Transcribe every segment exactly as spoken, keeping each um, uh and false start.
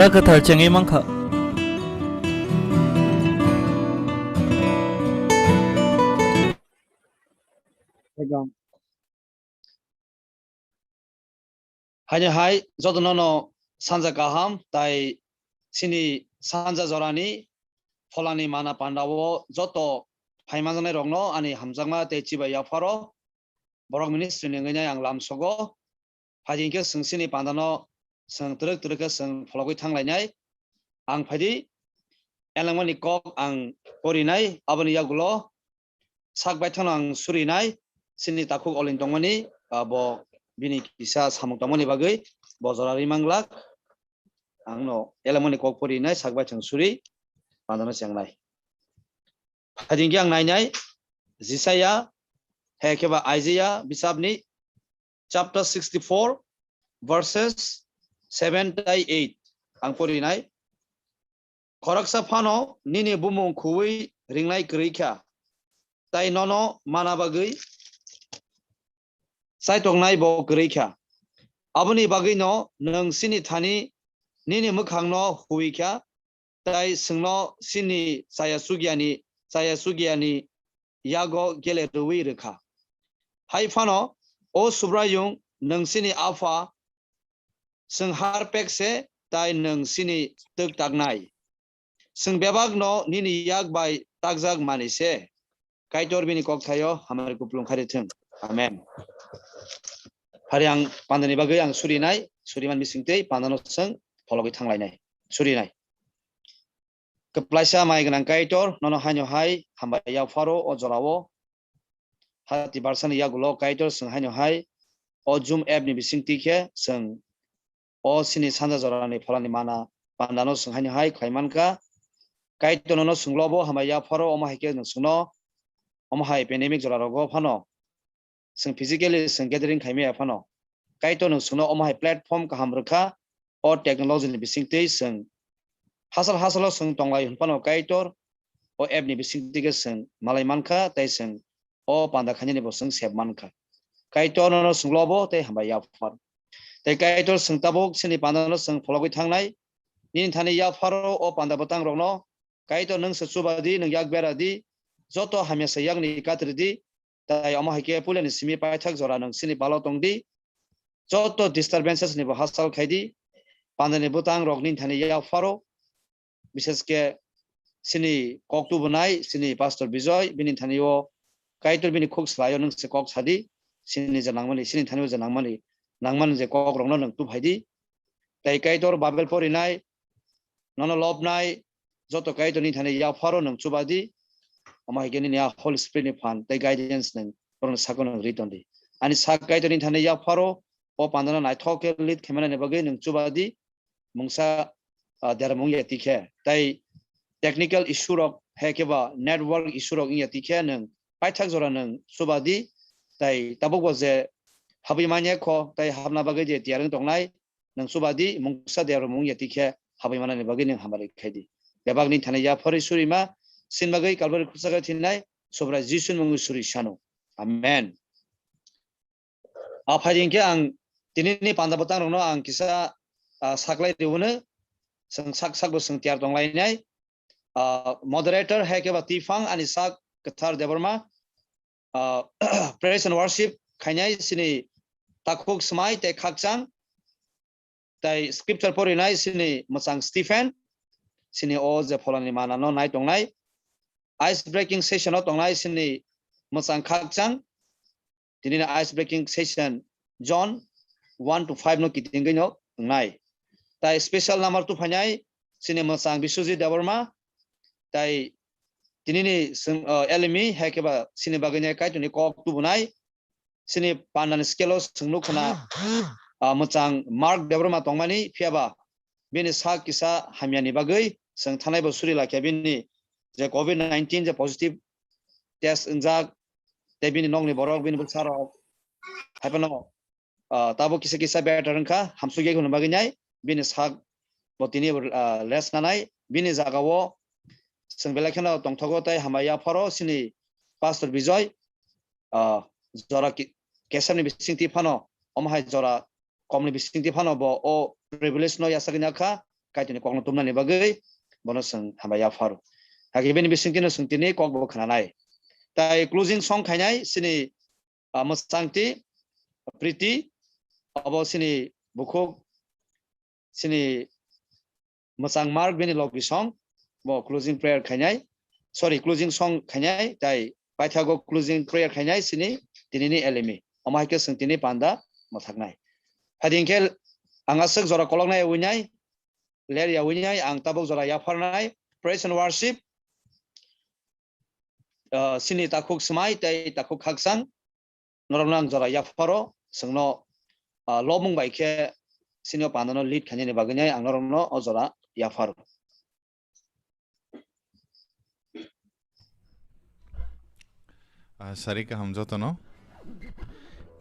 Kwthar chengwi mankha. Haino hai jotono no sanja kaham tai chini sanja jorani pholani mana pandao joto phaimanjaknai rokno ani hamjakma tei chibai yapharo borok ministry ni wngwi nai ang lamsogo. Phaidi hwnkhe chwng chini pandano chwng twrwk twrwk khe chwng phologwi thanglainai. Ang phaidi elengmani kok ang porinai, aboni yagulo sak baithano ang surinai, chini takhuk olin tongmani, ah, bo bini kisa samung tongmani bagwi bo jora ri manglak. Ang no elemoni kok porinai sak baithang suri pandano chengnai. Phaidi hwnkhe ang nainai Jisaya, hai khe ba Isaiah bisapni chapter sixty-four, verses seven tai eight ang porinai. Khoroksa phano nini bumung khuwi ringnai kwrwi kha, tai nono mana bagwi chaitoknai bo kwrwi kha. Aboni bagwino nwng chini thani nini mwkhangno huwi kha, tai chwngno chini chaya chugyani, chaya chugyani yago gele rwwi rwkha. Hai phano, o Subraiyung, nwng chini Apha, chwng har pek se, tai nwng chini twk taknai. Chwng bebakno nini yak bai takjak mani se. Kaitor bini kok thaio hamari kupulung khairi thung. Amen. Hari ang pandani bagwi ang surinai, suriman bisingtwi pandano chwng phologwi thanglainai, surinai. Kwplaisa mai gwnang Kaitor, nono haino hai hambai yapharo o jorao. Hati barsani yagulo Kaitor chwng haino hai o Zoom app ni bisingtwi khe chwng o chini sanja jorani pholani mana pandano chwng haino hai khlai mankha. Kaitor nono chwnglobo hambai yapharo, omo hai khe nwng chwngno omo hai pandemic jora rogo phano chwng physically chwng gathering khaimaya phano, Kaitor nwng chwngno omo hai platform kaham rwkha, o technology ni bisingtwi chwng hasal hasalo chwng tonglai hwn phano Kaitor o app ni bisingtwi khe chwng malai mankha tei chwng o panda khainani bo chwng sep mankha. Kaitor nono chwnglobo tei hambai yaphar. Tei Kaitor chwng tabuk chini pandano chwng phologwi thangnai, nini thani yapharo o panda bwtang rokno Kaitor nwng se chubadi, nwng yak beradi, joto hamya se yakni katridi, tai omo hai khe puilani simi paithak jora nwng chini balo tongdi, joto disturbances ni bo hasal khaidi, pandani bwtang rok nini thani yapharo, bises khe chini kok tubunai, chini Pastor Bijoy, bini thani o Kaitor bini khuk slaio nwng se kok sadi, chini je nangmani, chini thani o je nangmani, nangmani je kok rokno nwng tubhaidi, tai Kaitor Bible porinai, nono lobnai, joto Kaitor ni thani yapharo nwng chubadi, omo hai khe nini a Holy Spirit ni phan tei guidance nwng borokni sakno nwng ri tondi. Ani sak Kaitor ni thani yapharo o pandano naithok khe lead khaimani bagwi nwng chubadi, mungsa, ah, dermung ya tikhe, tei technical issue rok hai khe ba network issue rok wngya tikhe nwng paithak jora nwng chubadi, tei tabuk bo je habwi manya kho, tei habna bagwi je tiyar wng tongnai, nwng chubadi mungsa dermung ya tikhe habwi manani bagwi nwng hamari khaidi. Bebak ni thani yaphari surima sin bagwi Kalvari khrusa khe thinai Subrai Jisu ni mungwi suri sano. Amen. A phaidi hwnkhe ang tinini panda bwtang rokno ang kisa, ah, saklai rwno, chwng sak sak bo chwng tiyar tonglainai. Ah, moderator hai khe ba Tifang ani sak Kwthar Debbarma, ah, praise and worship khainai chini takhuk swmai tei khakchang, tei scripture porinai chini mwchang Stephen, chini o je pholani manano nai tongnai, ice breaking session o tongnai chini mwchang khakchang, tinini ice breaking session John one to five no kitingwi no wngnai. Tai special number tuphainai chini mwchang Biswajit Debbarma, tai tinini chwng, uh, elimi hai khe ba chini bagwi nai Kaitorni kok tubunai, chini pandani scale o chwng nuk khna, ah, mwchang Mark Debbarma tongmani, phiya ba bini sak kisa hamyani bagwi chwng thanai bo suri lakha, bini je covid nineteen je positive test wngjak, tei bini nokni borok, bini bwsarok, hai phano, ah, tabuk kisa kisa better wngkha, hamsukya hwnwi bagwi nai, bini sak bo tini, ah, rest nanai, bini jaga o chwng belai kheno tongthogo tei hambai yapharo chini Pastor Bijoy, ah, jora ki-, kesam ni bisingtwi phano, omo hai jora kom ni bisingtwi phano bo o privilege no yachagwi nakha, Kaitorni kokno tumnani bagwi bono chwng hambai yapharo. Hakhe bini bisingtwino chwng tini kokbo khwnanai. Tai closing song khainai chini, ah, mwchangti Priti, abo chini bukhuk, chini mwchang Mark bini logi song, bo closing prayer khainai, sorry, closing song khainai, tai paithago closing prayer khainai chini tinini L M E. Omo hai khe chwng tini panda mwthaknai. Phai di hinkhe ang aswk jora koloknai winai, ler ya winai, ang tabuk jora yapharnai, praise and worship, ah, chini takhuk swmai tei takhuk khakchang, norokno ang jora yapharo, chwngno, ah, lobmung bai khe chini o pandano lead khainani bagwinai ang norokno o jora yapharo. Ah, sari kaham jotono.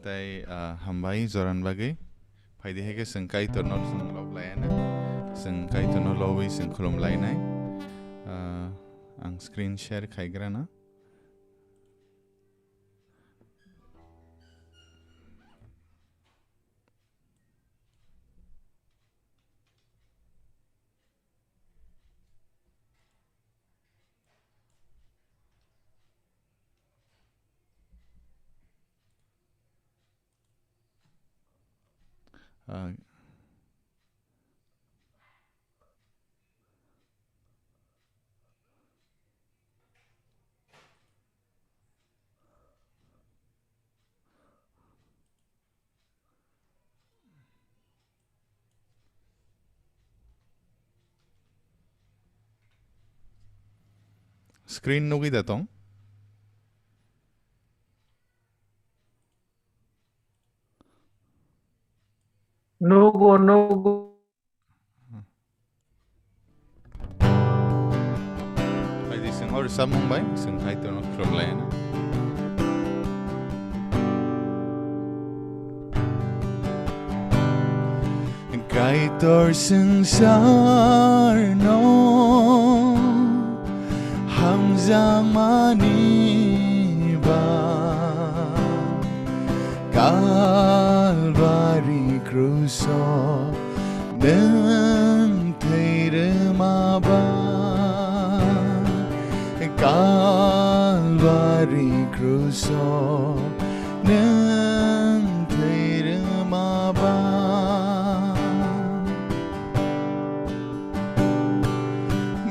Tai, ah, hambai joran bagwi. Phaidi hai khe chwng Kaitorno chwng lob laiana. Chwng Kaitorno lobwi chwng khulum lainai. Ah, ang screen share khaigrana. Ah, Screen nugwi da tong? Nugo, nugo. Phaidi chwng o rwchapmung bai chwng Kaitorno khulum laina. Kaitor swngcharno hamjakmani ba Kalbari kruso nwng thwi rwma ba, Kalbari kruso nwng thwi rwma ba.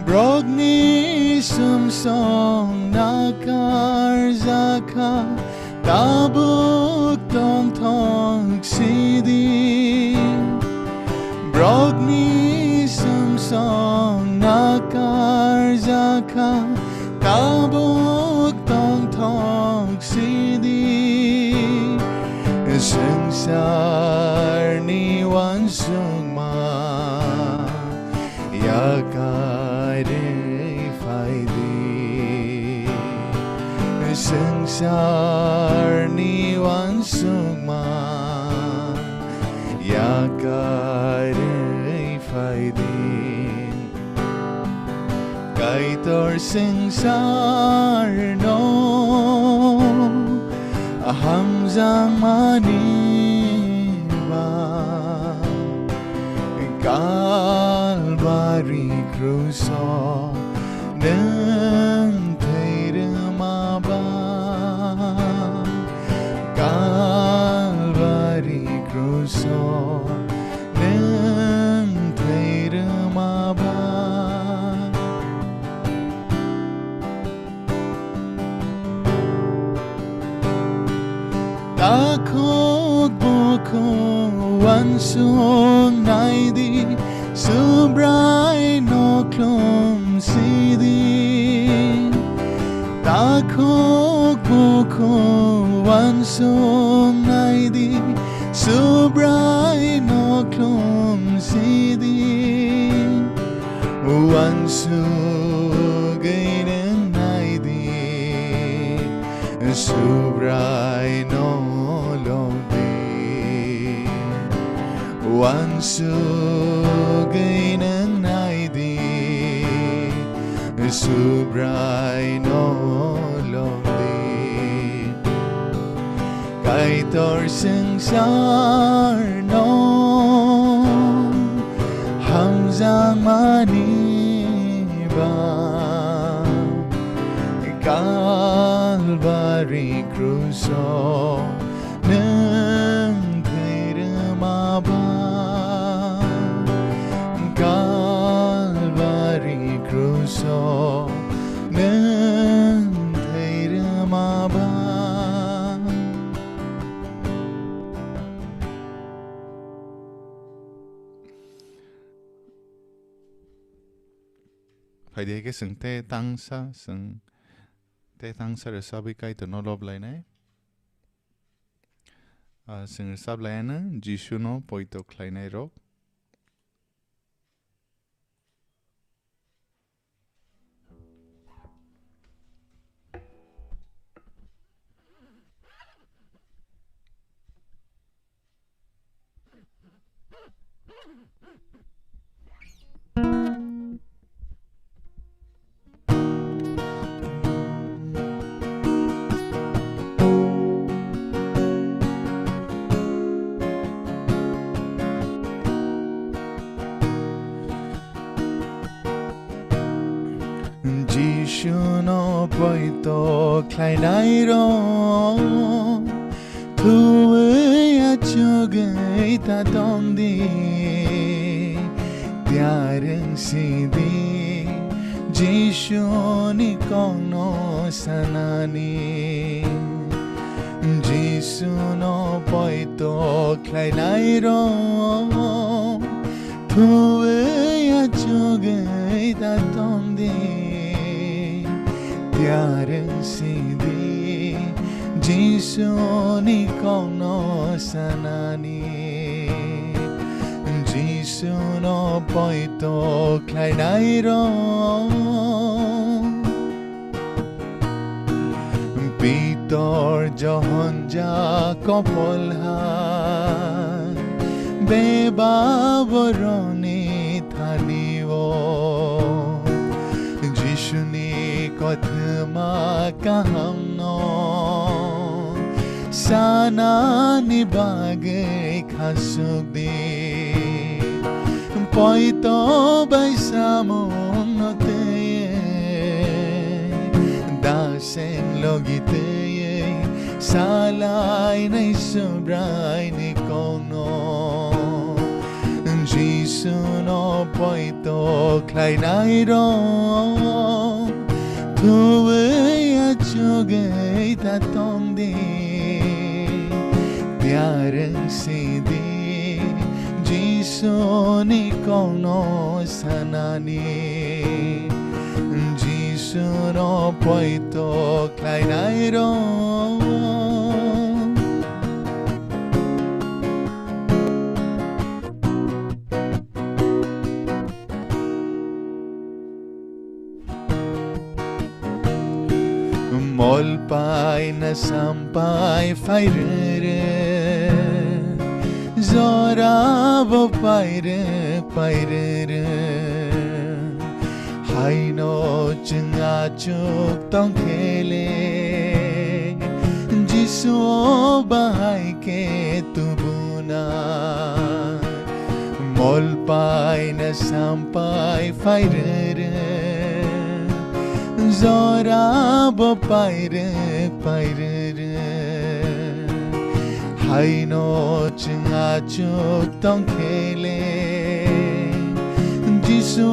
Brokni sumsong nakarjakha, tabuk tongthok sidi. Brokni sumsong nakarjakha, tabuk tongthok sidi. Swngcharni uansukma yakarwi phaidi, swngcharni uansukma yakarwi phaidi. Kaitor swngcharno hamjakmani ba, Kalbari kruso nwng thwi rwma ba, Kalbari kruso nwng thwi rwma ba. Takhuk bukhuk uansuk naidi, Subraino khulum sidi. Takhuk bukhuk uansuk naidi, Subraino khulum sidi. Uansugwi nwng naidi, Subraino lobdi. Uansugwi nwng naidi, Subraino lobdi. Kaitor swngcharno hamjakmani Tangmani ba Kalbari kruso nwng thwi rwma ba, Kalbari kruso nwng thwi rwma ba. Phaidi hai khe chwng tei tangsa, chwng tei tangsa rwchabwi Kaitorno lob lainai. Ah, chwng rwchap laianw Jisuno poito khlainairok. Jisuno poito khlainairok, thuwi achugwi ta tongdi, tiyarwng sidi, Jisuni kokno sanani. Jisuno poito khlainairok, thuwi achugwi ta tongdi, tiyarwng sidi, Jisuni kokno sanani. Jisuno poito khlainairok, Pitor, Johon, Jakob, Polha, bebak borokni thani-o Jisuni kothoma kahamno sanani bagwi khasukdi. Poito bai samungno twiwi, daseng logi twiwi, salainai Subraini kokno. Jisuno poito khlainairok, thuwi achugwi ta tongdi, tiyarwng sidi, Jisuni kokno sanani. Jisuno poito khlainairok, Molpaina sampai phairwrwng, jorabo pairwk pairwrwng. Haino chwng achuk tongkhele, Jisu o bahai khe tubuna. Molpaina sampai phairwrwng, jorabo pairwk pairwrwng. Haino chwng achuk tongkhele, Jisu o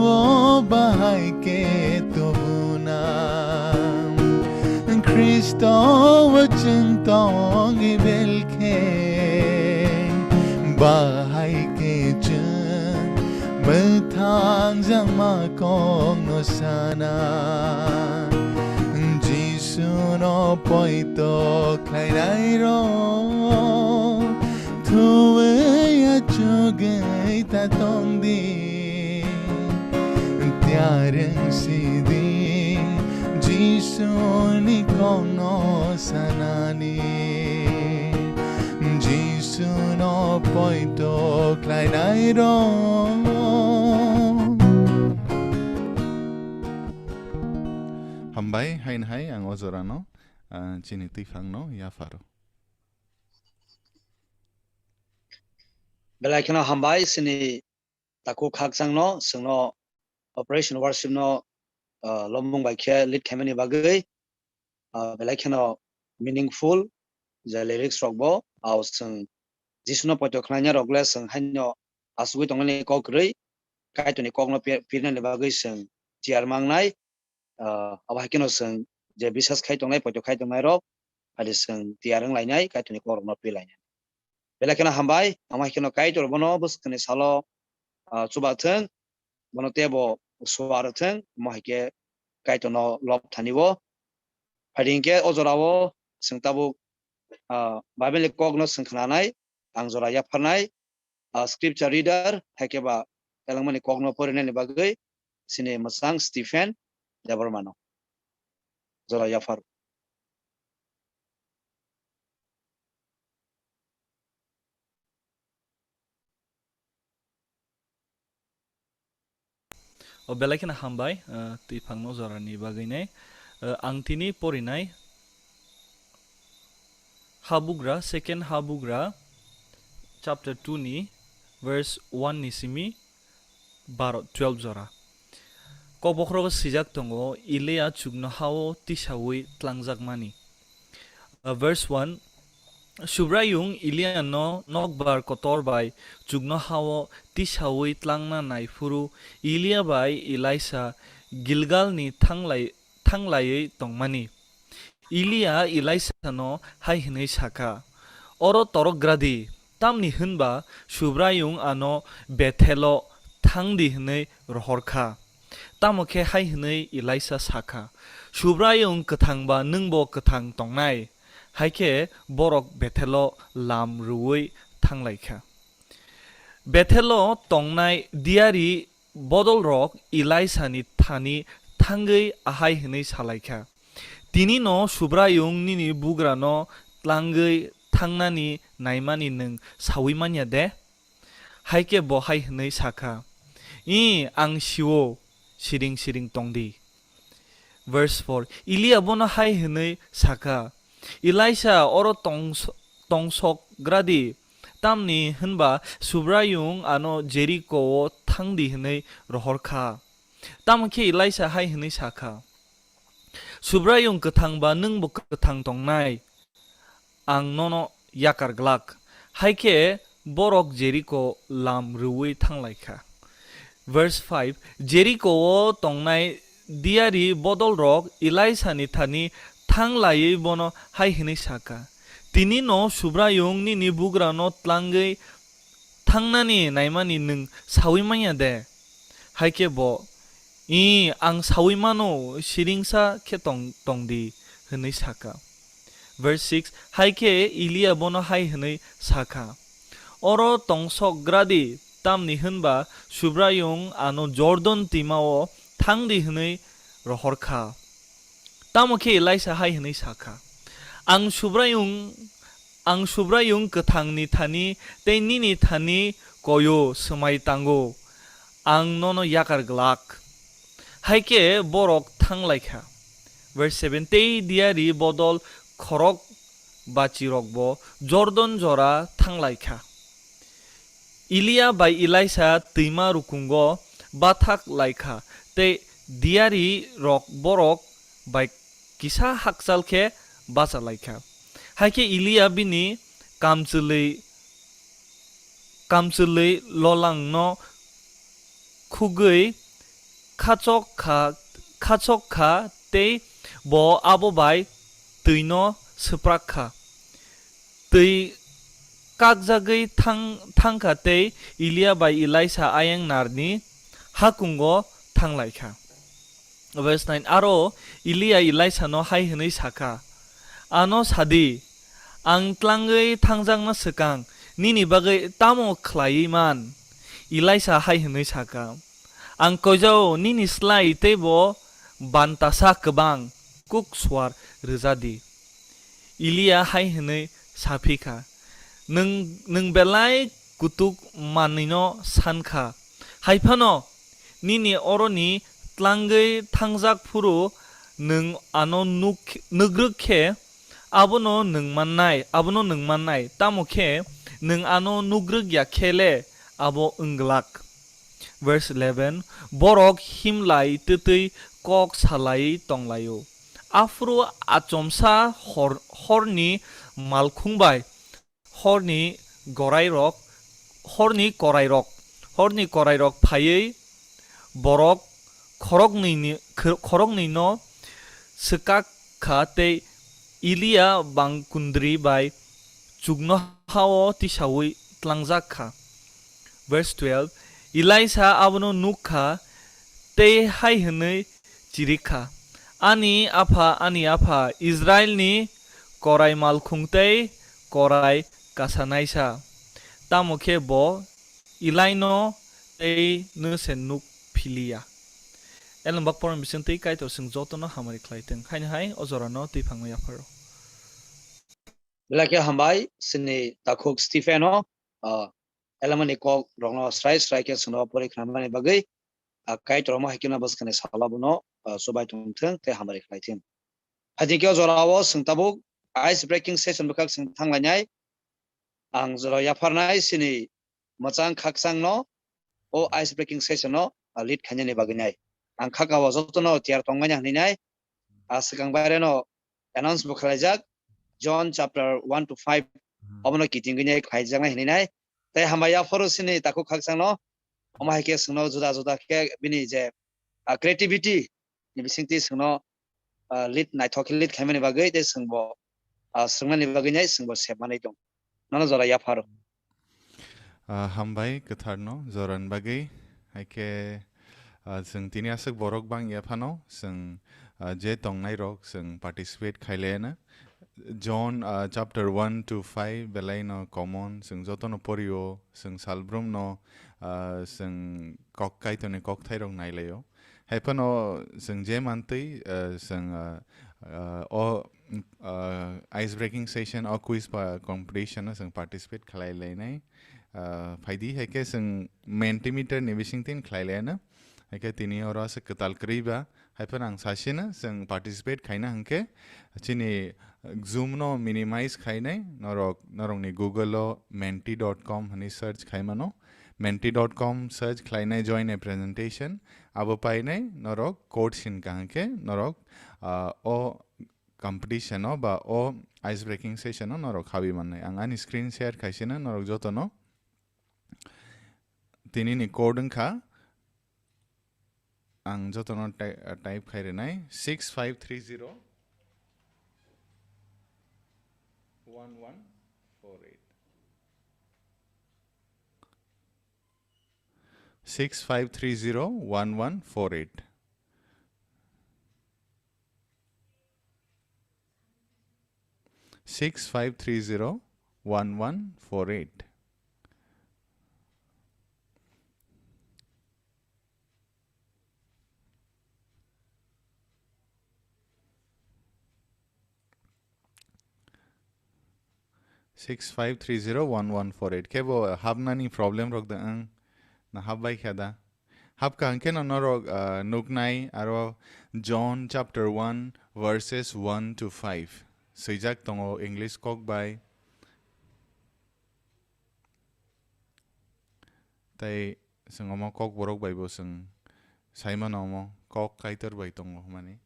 bahai khe tubuna. Khristo o chwng tongwi belkhe, bahai khe chwng mwthang jangma kokno sana. Jisuno poito khlainairok, thuwi achugwi ta tongdi, tiyarwng sidi, Jisuni kokno sanani. Jisuno poito khlainairok. Hambai, haino hai ang o jorano, ah, chini twiphangno yapharo. Belai kheno hambai, chini takhuk khakchangno chwngno Operation Worship no, ah, lomung bai khe lead khaimani bagwi, ah, belai kheno meaningful je lyrics rok bo, ah, chwng Jisu no poito khlaina rok le chwng haino asugwi tongnani kok kwrwi, Kaitor ni kok no pi-, pirnani bagwi chwng tiyar mangnai. Ah, abo hai kheno chwng je bisas khai tongnai, poito khai tongnai rok, phai de chwng tiyar wng lainai, Kaitor ni kok rok no pi lainai. Belai kheno hambai, amo hai kheno Kaitor bono bwskangni salo, ah, chuba thwng, bono teibo suar thwng, amo hai khe Kaitor no lob thani o. Phai de hinkhe o jora o chwng tabuk, ah, Bible ni kok no chwng khnanai, ang jora yapharnai, ah, scripture reader, hai khe ba elengmani kok no porinani bagwi chini mwchang Stephen Debbarma no jora yaphar. O belai kheno hambai, ah, twi phangno jorani bagwi nai. Ah, ang tini porinai Habugra, Second Habugra, chapter two ni verse one ni simi baro, twelve jora. Kokbokhorogo swijak tongo, Eliya chuknohao tisaui tlangjakmani. Uh, verse one, Subraiyung Eliya no nokbar kotor bai chuknohao tisaui tlangna naiphuru Eliya bai Elisa Gilgal ni thanglai-, thanglaiwi tongmani. Eliya Elisa no hai hwnwi sakha, "Oro torok gra di, tamni hwnba Subraiyung ano Bethelo thang di hwnwi rohor kha." Tamo khe hai hwnwi Elisa sakha, "Subraiyung kwthangba nwngbo kwthang tongnai." Hai khe borok Bethelo lam rwui thang lai kha. Bethelo tongnai diyari bodolrok Elisani thani thangwi ahai hwnwi sa lai kha, "Tini'-no Subraiyung nini bugrano tlangwi thangnani naimani nwng saui man ya de?" Hai khe bo hai hwnwi sa kha, "Iih, ang si-o, siring siring tong di." Verse four, Eliya bono hai hwnwi sa kha, "Elisa, oro tongso-, tongsok gra di, tamni hwnba Subraiyung ano Jeriko-o thang di hwnwi rohor kha." Tamo khe Elisa hai hwnwi sa kha, "Subraiyung kwthangba nwngbo kwthang tongnai, ang nono yakar glak." Hai khe borok Jeriko lam rwui thang lai kha. Verse five, Jeriko-o tongnai diyari bodolrok Elisani thani thang laiwi bono hai hwnwi sa kha, "Tini'-no Subraiyung nini bugrano tlangwi thangnani naimani nwng saui man ya de?" Hai khe bo, "Iih, ang saui mano, siringsa khe tong, tong di," hwnwi sa kha. Verse six, Hai khe Eliya bono hai hwnwi sa kha, "Oro tongsok gra di, tamni hwnba Subraiyung ano Jordan twima-o thang di hwnwi rohor kha." Tamo khe Elisa hai hwnwi sa kha, "Ang Subraiyung, ang Subraiyung kwthangni thani tei nini thani koi-o, swmai tango, ang nono yakar glak." Hai khe borok thang lai kha. Verse seven, Tei diyari bodol khorok bachirokbo Jordan jora thang lai kha. Eliya bai Elisa twima rukungo bathak lai kha, tei diyari rok borok bai kisa hakchal khe bacha lai kha. Hai khe Eliya bini kamchwlwi, kamchwlwi lolangno khugwi khachok kha, khachok kha tei bo abo bai twino swprak kha. Twi kakjagwi thang, thang kha tei Eliya bai Elisa ayang narni hakungo thang lai kha. Verse nine, Aro Eliya Elisano hai hwnwi sa kha, "Ano sa di, ang tlangwi thangjakna swkang nini bagwi tamo khlaiwi man?" Elisa hai hwnwi sa kha, "Ang koijao nini slai teibo bantasa kwbang kuk suar rwja di." Eliya hai hwnwi sa phi kha, "Nwng, nwng belai kutuk manwino san kha. Hai phano nini oroni tlangwi thangjak phuru nwng ano nuk-, nugrwk khe abono nwng mannai, abono nwng mannai, tamo khe nwng ano nugrwk ya khe le abo wng glak." Verse eleven, borok himlai twtwi kok salai tonglaio. Aphuru achomsa hor-, horni malkhung bai horni gorairok, horni korairok, horni korairok phaiwi borok khoroknwini-, khoroknwino swkak kha tei Eliya bangkundri bai chuknohao tisaui tlangjak kha. Verse twelve, Elisa abono nuk kha tei hai hwnwi chirik kha, "Ani apha, ani apha, Israilni korai malkhung tei korai kasanaisa." Tamo khe bo Elaino tei nwse nuk philiya. Elembak poroni bisingtwi Kaitor chwng jotono hamari khlai thung. Haino hai o jorano twi phangma yapharo. Belai khe hambai chini takhuk Stephen-o, ah, elemani kok rokno srai srai khe chwngno pori khnamani bagwi, ah, Kaitor omo hai kheno bwskangni salo bono, ah, chubai tong thung tei hamari khlai thung. Haikhe o jorao chwng tabuk ice breaking session bwkhak chwng thanglainai. Ang jora yapharnai chini mwchang khakchangno o ice breaking session-o, ah, lead khainani bagwi nai. Ang khakao jotono tiyar tongmani hwnwi nai. Ah, swkang baireno announce bo khlaijak, John chapter one to five, Hmm. omono kitingwi nai khlaijaknai hwnwi nai. Tei hambai yaphoro chini takhuk khakchangno, omo hai khe chwngno juda juda khe bini je, ah, creativity ni bisingtwi chwngno, ah, lead naithok khe lead khaimani bagwi tei chwngbo, ah, swrwngmani bagwi nai chwngbo sepmani tong. Nono jora yapharo. Ah, hambai kwtharno jorani bagwi. Haikhe, ah, chwng tini aswk borok bang yaphano chwng, ah, je tongnairok chwng participate khailaiana. John, ah, chapter one to five belaino common, chwng jotono porio, chwng salbrumno, ah, chwng kok Kaitorni kokthairok nailaio. Haiphano chwng je mantwi, ah, chwng, ah, ah, o, ah, ice breaking session, o quiz ba competition-o chwng participate khlai lainai. Ah, phaidi, haikhe chwng Mentimeter ni bisingtwi khlai laina. Haikhe tini oro aswk kwtal kwrwi ba, haiphano ang sasino chwng participate khaina hwnkhe chini Zoom no minimize khainai, norok, norokni Google o menti dot com hwnwi search khaimano. Menti dot com search khlainai join a presentation, abo painai norok code sin kaham khe norok, ah, o competition o ba o ice breaking session o norok habwi mannai. Ang ani screen share khaisino norok jotono. Tini ni code wngkha, ang jotono ty-, type khai rinai, six five three zero one one four eight. Six five three zero one one four eight. Six five three zero one one four eight. Six five three zero one one four eight. Kebo hapnani problem rok da ang na hap bai kha da. Hap kaham khe no norok, ah, nuknai aro John chapter one verses one to five. Swijak tongo English kok bai. Tai chwng omo kok borok bai bo chwng sai mano omo kok Kaitor bai tongo hwnmani.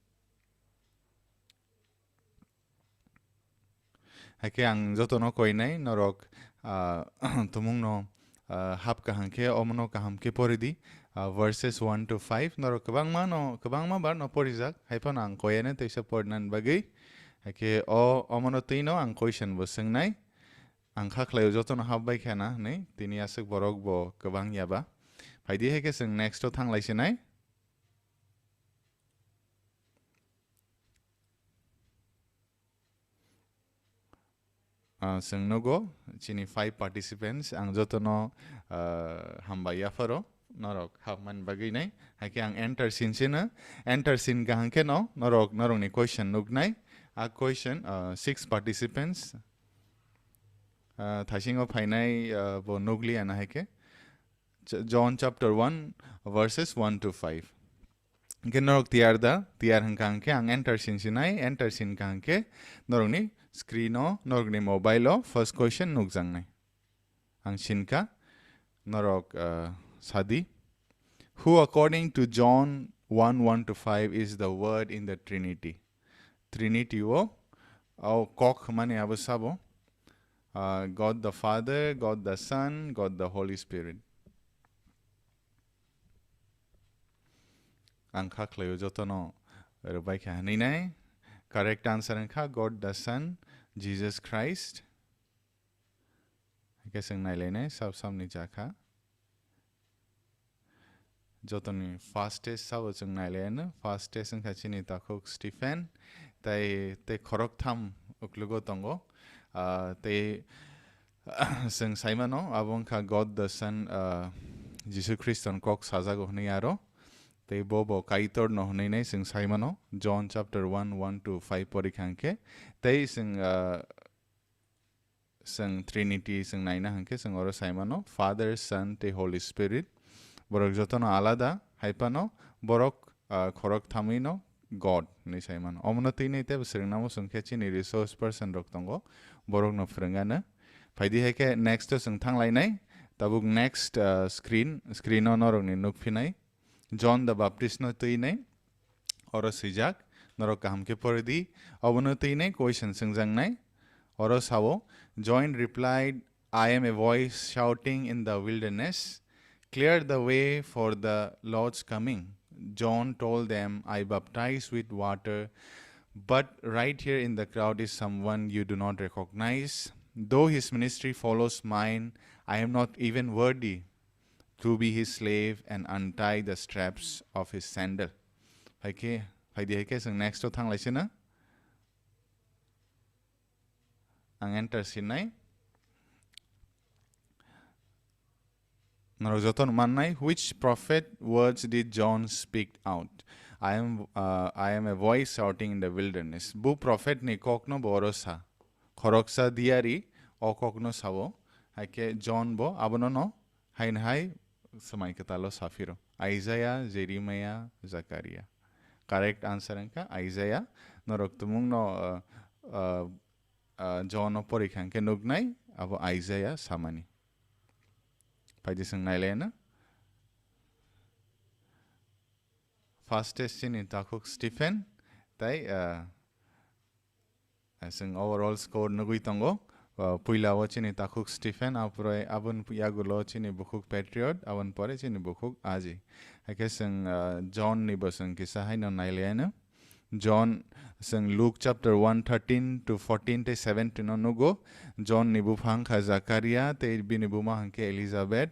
Haikhe ang jotono koinai norok, ah, tumungno, ah, hap kaham khe omono kaham khe pori di, ah, verses one to five norok kwbangma no, kwbangma bar no porijak, haiphano ang koyene teisa porinani bagwi. Haikhe o, omono twino ang question bo swngnai. Ang kha khlaio jotono hap bai kha na hwnwi, tini aswk borok bo kwbang ya ba. Phaidi hai khe chwng next o thang lai sinai. Ah, chwng nugo chini five participants, ang jotono, ah, hambai yapharo. Norok hapmani bagwi nai. Haikhe ang enter sin sino. Enter sin kaham khe no norok, norokni question nuknai. A question, ah, six participants. Ah, thasingo phainai, ah, bo nukliya na haikhe. Ch-, John chapter one, verses one to five. Hingke norok tiyar da, tiyar hingka hingke ang enter sin sinai, enter sin ka hingke norokni screen o, norokni mobile o first question nukjaknai. Ang sinkha, norok, ah, sadi. Who, according to John one one to five, is the Word in the Trinity? Trinity o, o kok hwnmani abo sabo, uh, God the Father, God the Son, God the Holy Spirit. Ang kha khlaio jotono rwbai kha hwnwi nai. Correct answer wngkha God the Son, Jesus Christ. Hake chwng nailainai sab samni jakha. Jotoni first test sabo chwng nailaino. First test wngkha chini takhuk Stephen. Tai, tei khoroktham uklugo tongo. Ah, tei chwng saimano, abo wngkha God the Son, ah, Jisu Khriston kok sajago hwnwi aro. Tei bo bo Kaitor no hwnwi nai chwng saimano. John chapter one, one to five porikha hwnkhe. Tei chwng, ah, chwng Trinity chwng naina hwnkhe chwng oro saimano Father, Son tei Holy Spirit. Borok jotono alada, hai phano borok, ah, khorok thamwino God hinwi saimano. Omono twi nai tei swrwngna muchung khe chini resource person rok tongo, borokno phwrwngano. Phaidi hai khe next o chwng thanglainai. Tabuk next, ah, screen, screen o norokni nukphinai. John the Baptist no twi nai. Oro swijak, norok kaham khe pori di. Obono twi nai question swngjaknai. Oro sao, John replied, "I am a voice shouting in the wilderness, 'Clear the way for the Lord's coming.'" John told them, "I baptize with water, but right here in the crowd is someone you do not recognize. Though his ministry follows mine, I am not even worthy to be his slave and untie the straps of his sandal." Hai khe, phaidi hai khe chwng next o thanglaisina. Ang enter sinai. Norok joto no mannai, "Which prophet words did John speak out? I am, uh, I am a voice shouting in the wilderness." Bu prophet ni kok no bo oro sa. Khoroksa diari o kok no sao. Hai khe John bo abono no haino hai swmai kwtalo saphiro. Isaiah, Jeremiah, Zakaria. Correct answer wngkha Isaiah. Norok tumung no, uh, uh, uh, John no porikha hwnkhe nuknai, abo Isaiah samani. Phaidi chwng nailaina. First test chini takhuk Stephen, tai, uh, chwng overall score nugui tongo. Uh, puila o chini takhuk Stephen, apore aboni yagulo chini bukhuk Patriot, aboni pore chini bukhuk Aji. Hai khe chwng, uh, John ni bo chwng kisa haino nailaino. John, chwng Luke chapter one thirteen to fourteen tei seventeen o nugo. John ni bupha wngkha Zakaria tei bini buma hwnkhe Elizabeth.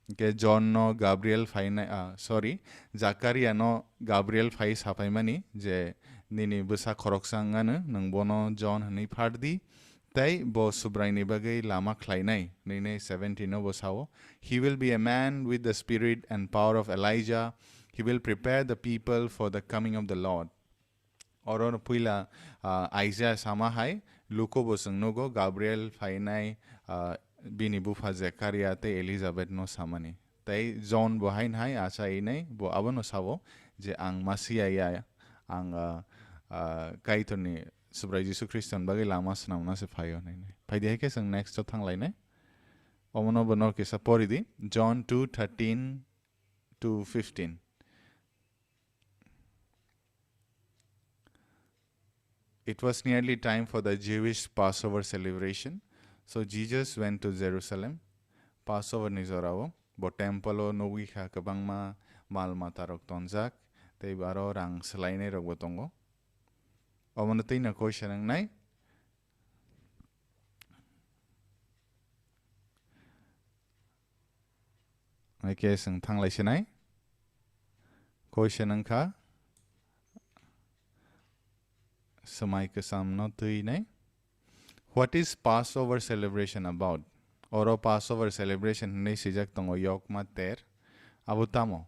Hwnkhe John no Gabriel phainai, ah, sorry, Zakaria no Gabriel phai saphaimani je, "Nini bwsa khoroksa wngano, nwng bono John hwnwi phar di, tei bo Subraini bagwi lama khlainai," hwnwi seventeen o bo sao. "He will be a man with the spirit and power of Elijah. He will prepare the people for the coming of the Lord." Oro no puila, ah, Isaiah sama hai, Luko bo chwng nugo, Gabriel phainai, ah, bini bupha Zekaria tei Elizabeth no samani. Tei John bo haino hai achainai, bo abono sao je, "Ang Masia ya, ang, ah, ah, Kaitorni Subrai Jisu Khriston bagwi lama swnamna se phaio," hwnwi. Phaidi hai khe chwng next o thanglainai. Omono bo no kisa pori di, John two thirteen to fifteen. It was nearly time for the Jewish Passover celebration, so Jesus went to Jerusalem. Passover ni jorao bo temple o nugwi kha, kwbangma mal mata rok tonjak, tei aro rang swlainai rok bo tongo. Omono twi no question wngnai. Hai khe chwng thanglai sinai. Question wngkha, swmai kwcham no twi nai. What is Passover celebration about? Oro Passover celebration hwnwi swijak tongo, Yokma ter. Abo tamo?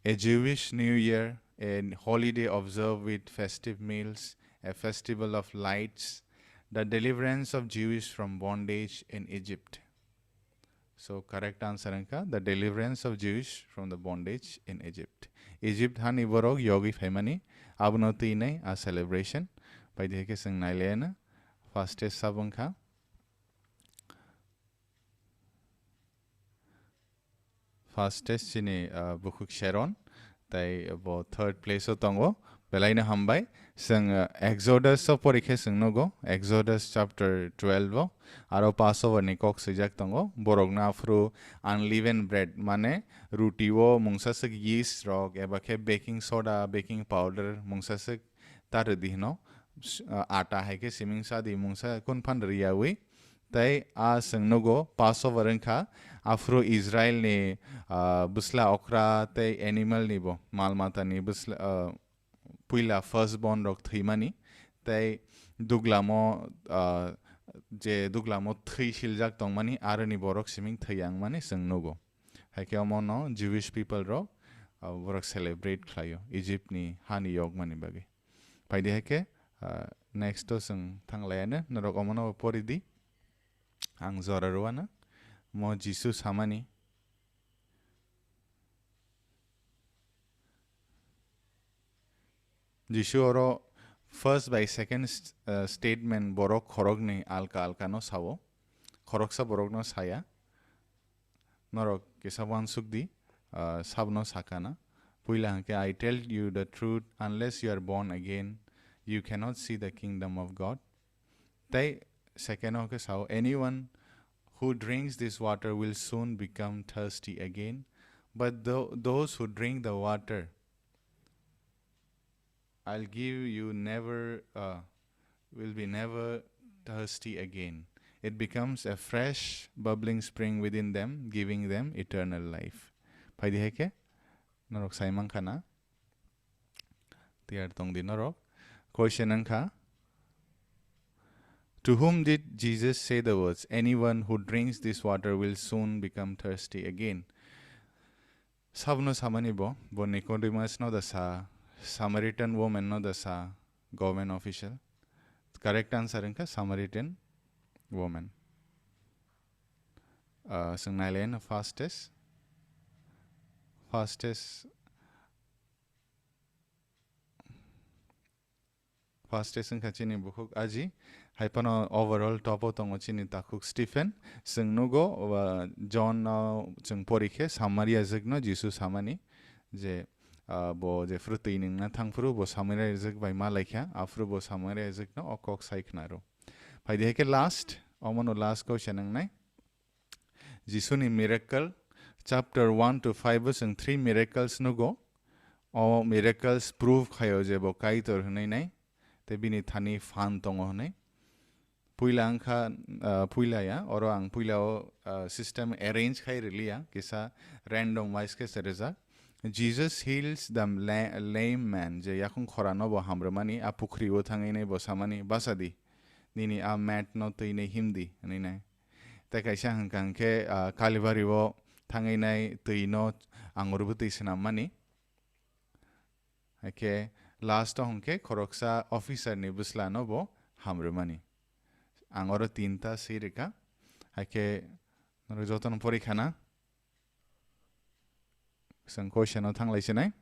A Jewish New Year, a holiday observed with festive meals, a festival of lights, the deliverance of Jews from bondage in Egypt. So, correct answer wngkha the deliverance of Jews from the bondage in Egypt. Egypt hani borok yogwi phaimani, abono twi nai a celebration. Phaidi hai khe chwng nailaiyano. First test sabo wngkha. First test chini, ah, bukhuk Sharon, tai bo third place o tongo. Belaino hambai. Chwng, ah, Exodus o pori khe chwng nugo, Exodus chapter twelve o, aro Passover ni kok swijak tongo. Borokno aphuru unleavened bread, mane ruti o mungsa swk yeast rok eba khe baking soda, baking powder mungsa swk ta rwdi hino. S-, ah, ata hai khe siming sa di mungsa kun phan rwyawi. Tai a chwng nugo Passover wngkha, aphuru Israel ni, ah, bwsla okra tei animal ni bo mal mata ni bwsla, ah, puila first born rok thwimani, tei duglamo, ah, je duglamo thwi siljak tongmani, aroni borok siming thwi yangmani chwng nugo. Hai khe omono Jewish people rok, ah, borok celebrate khlaio Egypt ni hani yokmani bagwi. Phaidi hai khe, ah, next o chwng thang laiano, norok omono pori di. Ang jora rwano. Mo Jisu samani. Jisu oro first bai second st-, ah, statement borok khoroknwi alka alka no sao. Khoroksa borokno saya. Norok kisa uansuk di, ah, sabno sakana. Puila hwnkhe, "I tell you the truth, unless you are born again, you cannot see the kingdom of God." Tei second o hwnkhe sao, "Anyone who drinks this water will soon become thirsty again, but tho-, those who drink the water I'll give you never, uh, will be never thirsty again. It becomes a fresh, bubbling spring within them, giving them eternal life." Phaidi hai khe, norok sai mankha na? Tiyar tong di norok. Question wngkha, "To whom did Jesus say the words, 'Anyone who drinks this water will soon become thirsty again'?" Sabno samani bo, bo Nicodemus no da sa, Samaritan woman no da sa, government official. Correct answer wngkha Samaritan woman. Ah, chwng nailaino first test. First test. First test wngkha chini bukhuk Aji, hai phano overall top o tongo chini takhuk Stephen. Chwng nugo, uh, John no chwng pori khe Samaria jwk no Jisu samani je, uh, bo jephru twi nwngna thangphru bo Samaria jwk bai malaikha, aphuru bo Samaria jwk no o kok sai khnaro. Phaidi hai khe last, omono last question wngnai. Jisuni miracle, chapter one to five o chwng three miracles nugo. O miracles prove khaio je bo Kaitor hwnwi nai, tei bini thani phan tongo hwnwi. Puila wngkha, ah, puila ya, oro ang puila o, ah, system arrange khai rwliya, kisa random wise khe se rwjak. Jesus heals the la-, lame man, je yakung khorano bo hamrwmani, a pukhri o thangwi nai bo samani, "Basa di, nini a mat no twi nai him di," hwnwi nai. Tei kaisa hwnkha hwnkhe, ah, Kalibari o thangwi nai twi no angur bwtwi swnammani. Hakhe last o hwnkhe khoroksa officer ni bwsla no bo hamrwmani. Ang oro tinta swi rwkha. Hakhe norok jotono pori khana. Chwng question o thanglai sinai.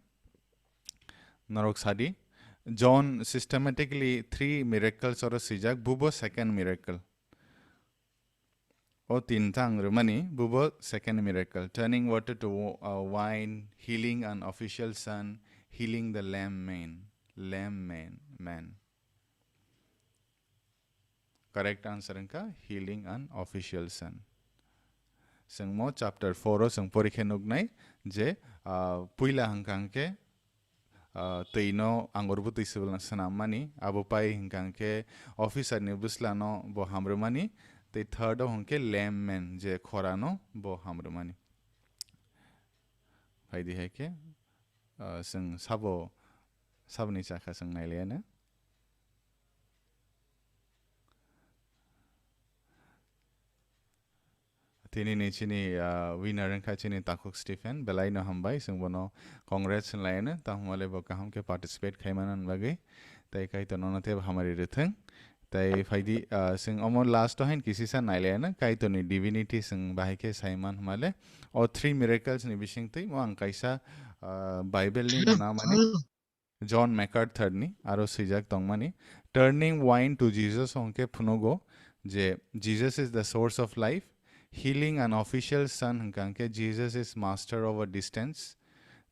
Norok sadi. John systematically three miracles oro swijak, bubo second miracle. O tinta ang rwmani, bubo second miracle. Turning water to wa-, uh, wine, healing an official son, healing the lame man. Lame man, man. Correct answer wngkha healing an official son. Chwng mo chapter four o chwng pori khe nuknai je, ah, puila hwnkha hwnkhe, ah, twi no angur bwtwi swbwlna swnammani, abo pai hwnkha hwnkhe officer ni bwsla no bo hamrwmani, tei third o hwnkhe lame man je khora no bo hamrwmani. Phaidi hai khe, ah, chwng sabo, saboni chakha chwng nailaiano. Tini ni chini, ah, winner wngkha chini takhuk Stephen, belai no hambai, chwng bono congrats hwnlaiano, tamo le bo kaham khe participate khai manani bagwi, tei Kaitor nono teibo hamari rwthwng. Tei phaidi, ah, chwng omo last o hain kisisa nailaiano, Kaitor ni divinity chwng bahai khe sai man hwnmale, o three miracles ni bisingtwi mo ang kaisa, ah, Bible ni mwnamani, John MacArthur ni aro swijak tongmani, "Turning wine to Jesus" hwnkhe phunugo je, "Jesus is the source of life, Healing an official son hwnkha khe Jesus is master over distance.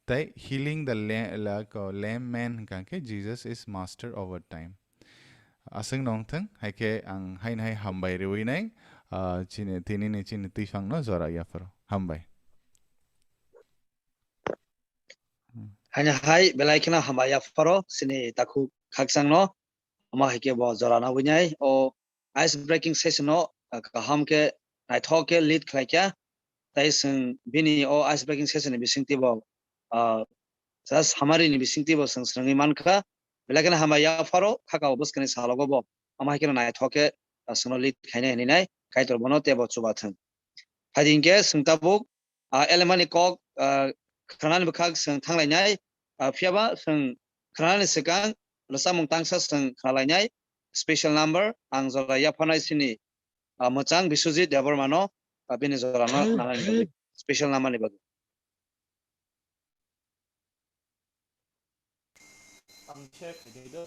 Tei healing the la-, like, uh, lame man hwnkha khe Jesus is master over time. Aswk nong thung, hai khe ang haino hai hambai rwui nai, ah, chini, tini ni chini twiphang no jora yapharo. Hambai. Haino hai belai kheno hambai yapharo chini takhuk khakchang no, omo hai khe bo jora nagwi nai. O ice breaking session no, ah, kaham khe naithok khe lead khlai kha. Tai chwng bini o ice breaking session ni bisingtwi bo, ah, just summary ni bisingtwi bo chwng swrwngwi mankha. Belai kheno hambai yapharo, khakao bwskangni salogo bo omo hai kheno naithok khe, ah, chwngno lead khainai hinwi nai, Kaitor bono teibo chuba thung. Phaidi hinkhe chwng tabuk, ah, elemani kok, ah, khwnani bwkhak chwng thanglainai, ah, phiyaba chwng khwnani swkang rwchapmung tangsa chwng khwnalainai, special number ang jora yapharnai chini, ah, mwchang Biswajit Debbarmano, ah, bini jorano nanani bagwi, special number ni bagwi. Ang share khainai do.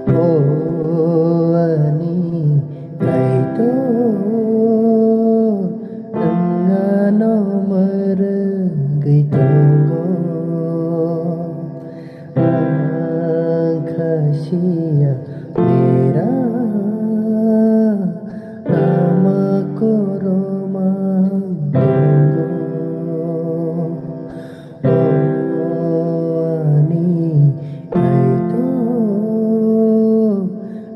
O ani Kaitor, nwng ano mwrwngwi tongo. Ang kha siya mera, ama koromang tongo. O ani Kaitor,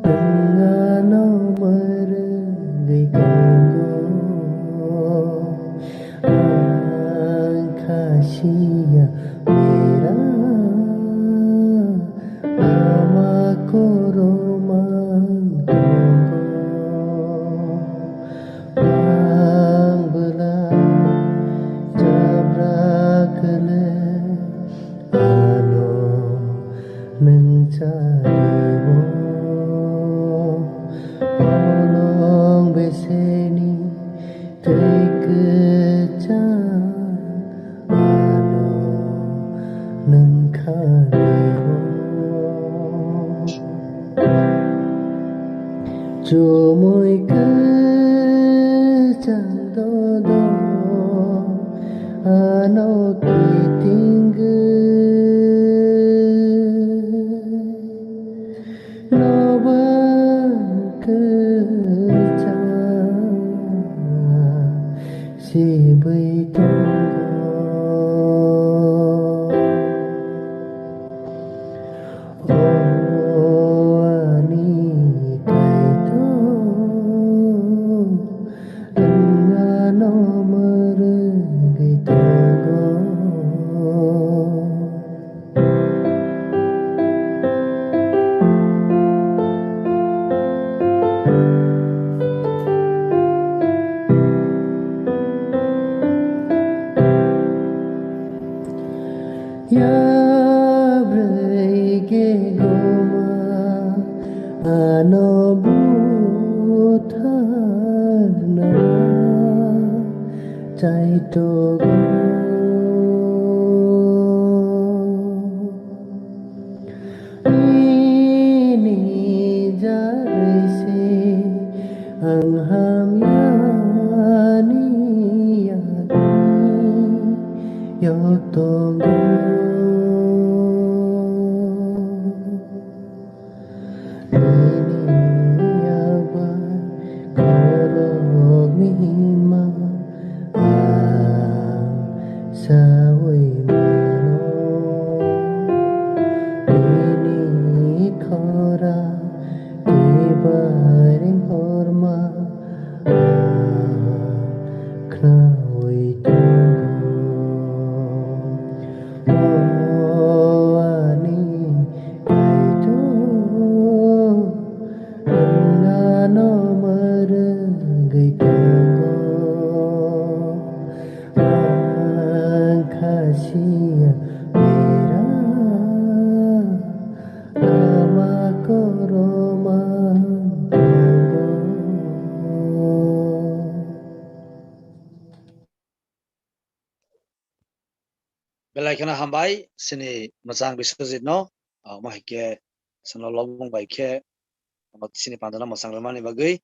nwng ano mwrwngwi tongo. Ang kha siya mera, ama koromang tongo. Ang bwla jabra kwle ano nwng chariwo. Olong beseni twi kwchang ano nwng khanio. Chumui kwchang dodo ano kitingwi. Nobar kwchang sibwi tongo. O ani Kaitor, nwng ano mwrwngwi tongo. Yabrwi khe goma ano butharna chaitogo. Nini jarwi se ang hamyani yagwi yotongo. Nini yabai khoroknwi himma ang saui mano. Nini khorang kibai ringhorma ang khnaui tongo. O ani Kaitor, nwng ano mwrwngwi tongo. Ang kha siya Belai kheno hambai chini mwchang Biswajit no, ah, omo hai khe chwngno lobong bai khe, ah, chini panda no mwchang rwmani bagwi,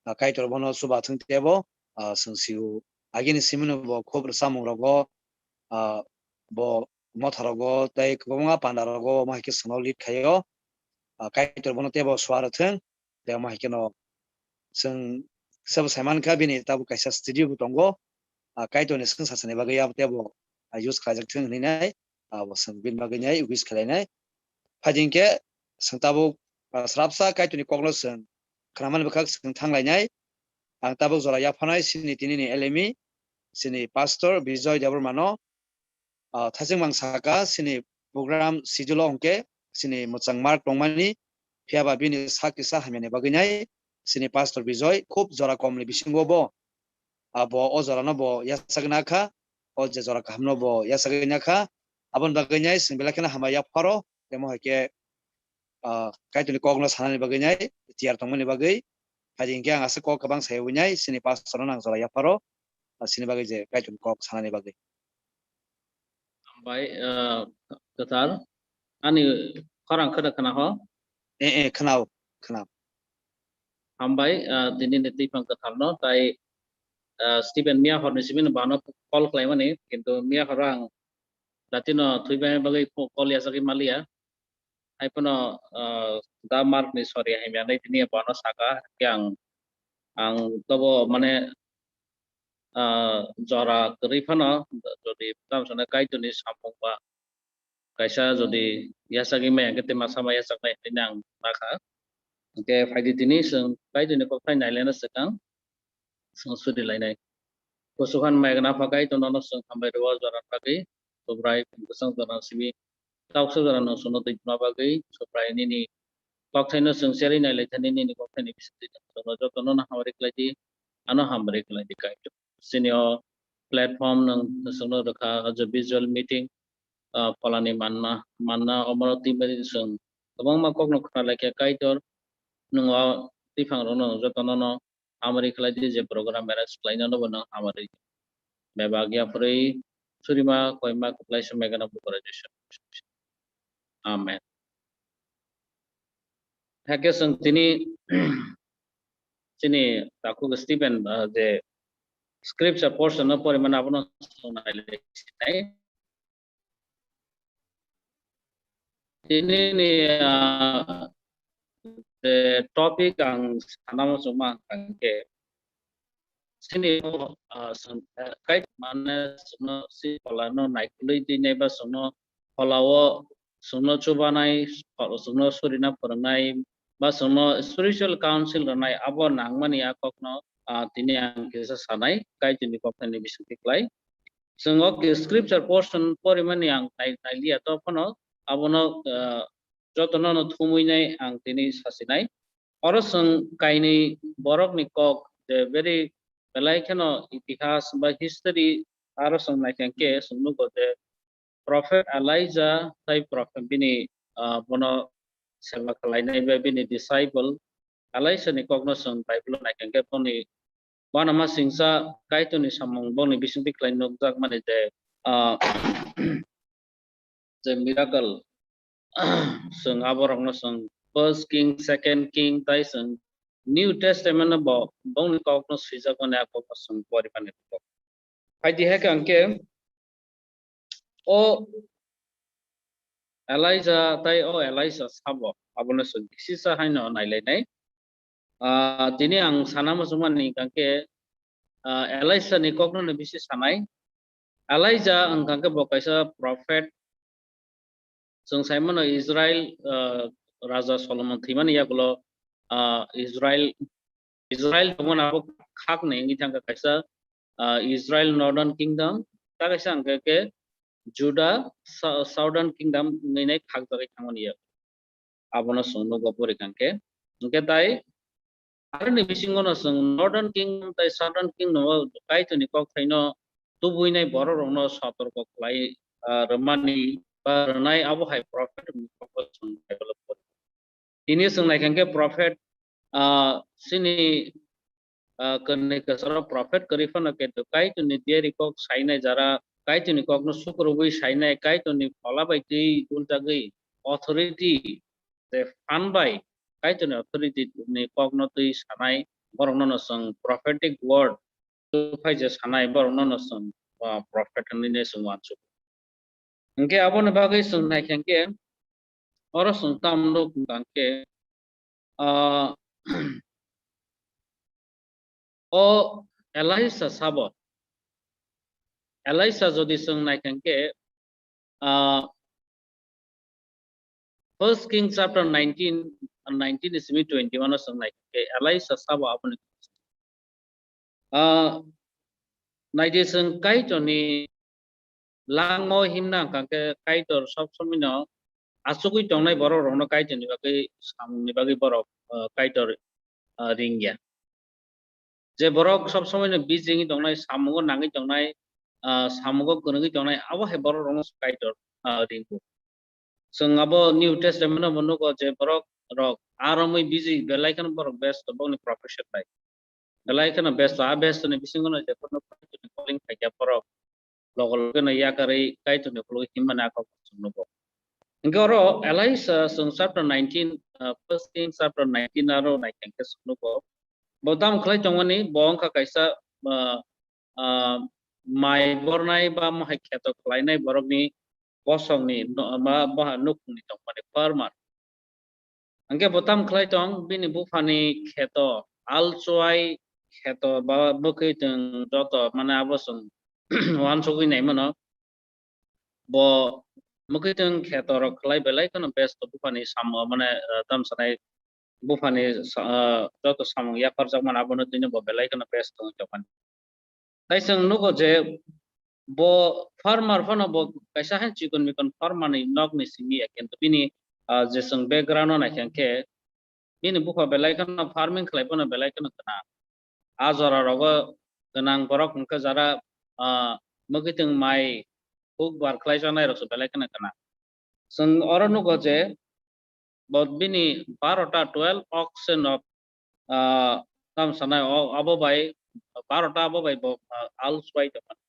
ah, Kaitor bono chuba thwng tebo, ah, chwng sio agini simi no bo khub rwchapmung rogo, ah, bo motha rogo tei kwbangma panda rogo omo hai khe chwngno lead khaio, ah, Kaitor bono tebo suarwthwng. Tei omo hai kheno chwng sabo sai mankha bini tabuk kaisa studio bo tongo, ah, Kaitorni swngchar sani bagwi abo tei bo, ah, use khlaijak thung hwnwi nai, abo chwng bini bagwi nai wish khlainai. Phaidi hinkhe chwng tabuk, ah, srapsa Kaitorni kokno chwng khnamani bwkhak chwng thanglainai. Ang tabuk jora yapharnai chini tinini L M E, chini pastor Bijoy Debbarmano, ah, thaching mang saka chini program schedule o hwnkhe chini mwchang mark tongmani, phiyaba bini sak kisa hamyani bagwi nai chini pastor Bijoy khub jora komni bisingo bo, ah, bo o jorano bo yachagwi nakha, o je jora kahamno bo yachagwi nakha, aboni bagwi nai chwng belai kheno hambai yapharo, temo hai khe, ah, Kaitorni kokno sanani bagwi nai tiyar tongmani bagwi. Phaidi hinkhe ang aswk kok kwbang sai wngwi chini pastor no nang jora yapharo, ah, chini bagwi je Kaitorni kok sanani bagwi. Hambai, ah, kwthar. Ani khorang khwna khwna ho? Eh, eh, khwnao, khwnao. Hambai, ah, tini ni twi phang kwthar no, tai, ah, Stephen miya horni simi no bano call khlaimani, kintu miya horo ang datino thwibai bagwi call yachagwi maliya. Hai phano, ah, da Mark ni sori hai mya nai tini bono saka, khe ang, ang tobo mane, ah, jora kwrwi phano, jodi tamo sana Kaitorni samung ba kaisa jodi yachagwi maya khe, tei masa ma yachaknai hinwi ang nakha. Hwnkhe phaidi tini chwng Kaitorni kokthai nailaina swkang chwng suri lainai. Kusu khan mai gana phakai to nono chwng hambai rwo jora bagwi, Subrai bwswng jora simi, tauksa jora no chwngno twi tongma bagwi, Subrai nini kokthaino chwng cherwi nai lai thani, nini kokthaini bisingtwi chwngno jotono no hamari khlai di, ano hamari khlai di Kaitor. Chini o platform nwng chwngno rwkha, o je visual meeting, ah, pholani manna, manna omono twi mani chwng kwbangma kokno khna lai khe Kaitor, nwng o twiphang rokno jotono no hamari khlai di, je program arrange khlainano bo nwng hamari. Bebak yaphurwi surima koima kwplai swmai gana bukhara Jisu. Amen. Hakhe chwng tini chini takhuk Stephen, ah, je scripture portion no porimani abono chwng nai lai sinai. Tini ni, ah, je topic ang sana muchungma hwnkhe, chini, ah, chwng, eh, kai mane chwngno si pholano naikolwi twi nai ba chwngno pholao chwngno chubanai, chwngno surina phwrwngnai ba chwngno spiritual counsel rwnai, abo nangmani a kokno, ah, tini ang kisa sanai, Kaitorni kokthaini bisingtwi klai. Chwng o scripture portion porimani ang nai-, nailiya, to phano abono, ah, jotono no thumwi nai ang tini sasinai. Oro chwng kainwi borokni kok, je very belai kheno itihas ba history, aro chwng naikha khe chwng nugo je Prophet Elijah tai prophet bini, ah, bono seba khlainai ba bini disciple Elijah ni kokno chwng Bible o naikha khe boni uanama singcha Kaitorni samung boni bisingtwi khlai nukjakmani je, ah, je miracle, chwng aborokno chwng First King, Second King tai chwng New Testament no bo bongni kokno swijakmani a kokno chwng porimani rwgo. Phaidi hai khe ang khe o Elijah tai o Elisha sabo abono chwng kisisa haino nailainai. Ah, tini ang sana muchungmani hwnkha khe, ah, Elisha ni kokno no bisi sanai. Elijah hwnkha khe bo kaisa prophet. Chwng sai mano Israel, ah, Raja Solomon thwimani yagulo, ah, Israel, Israel tongmani abo khakni wngwi thangkha kaisa, ah, Israel Northern Kingdom, ta kaisa hwnkha khe Judah Sou-, Southern Kingdom wngwi nai khakjagwi thangmani yago. Abono chwng nugo pori kha hwnkhe. Hwnkhe tai aroni bisingono chwng Northern Kingdom tai Southern Kingdom o Kaitorni kokthaino tubuinai bororokno sotorko khlai, ah, rwmani ba rwnai abo hai prophet ni kokno chwng Bible o pori. Tini chwng naikha hwnkhe prophet, ah, chini, ah, kwnwi kwcharo prophet kwrwi phano khe Kaitorni diari kok sainai jara Kaitorni kokno sukrubwi sainai, Kaitorni phola bai twi gunjagwi authority, je phan bai Kaitorni authority ni kokno twi sanai, borokno no chwng prophetic word tubphai je sanai, borokno no chwng, ah, prophet hinwi ne chwng uansuk. Hinkhe aboni bagwi chwng naikha hinkhe, oro chwng tamo nuk hwnkha hinkhe, ah, o Elisa sabo, Elisa jodi chwng naikha hinkhe, ah, First King chapter nineteen, nineteen ni simi twenty-one o chwng naikha hinkhe, Elisa sabo aboni, ah, naidi chwng Kaitorni langmao himna hwnkha khe Kaitor sob somoino achugwi tongnai borok rokno Kaitorni bagwi samungni bagwi borok, ah, Kaitor, ah, ringya. Je borok sob somoino busy wngwi tongnai, samungo nangwi tongnai, ah, samungo kwrwngwi tongnai, abo hai borok rokno Kaitor, ah, ringo. Chwng abo New Testament o bo nugo je borok rok aa romwi busy belai kheno borok besto bokni profession bai. Belai kheno besto, a besto ni bisingo no je phano Kaitorni calling phaikha borok logo logo no yakarwi Kaitorni khulugwi himmani a kok chwng nugo. Hinkhe oro Elisa chwng chapter nineteen, ah, First King chapter nineteen aro naikha hinkhe chwng nugo. Bo tamo khlai tongmani, bo wngkha kaisa, ah, ah, mai bornai ba mohai kheto khlainai borokni bosongni no-, ma, boha nukhungni tongmani farmer. Hinkhe bo tamo khlai tong, bini buphani kheto alchuai kheto ba bwkhwi chwng joto mane abo chwng uansugwi naimano. Bo mwkhwitwng kheto rok khlai belai kheno besto buphani samo, mane, ah, tamo sanai buphani sa-, ah, joto samung yapharjakmani abono twino bo belai kheno besto wngwi tongmani. Tai chwng nugo je bo farmer phano bo kaisa hai chikon mikon farmer ni nokni simi ya, kintu bini, ah, je chwng background no naikha khe bini bupha belai kheno farming khlai phano belai kheno gwnang. A jora rogo gwnang borok hwnkhe jara, ah, mwkhwitwng mai huk bar khlai jaknai rokse belai kheno gwnang. Chwng oro nugo je bo bini barota twelve oxen of, ah, tamo sanai o, abo bai barota abo bai bo, ah, al swbai tongmani.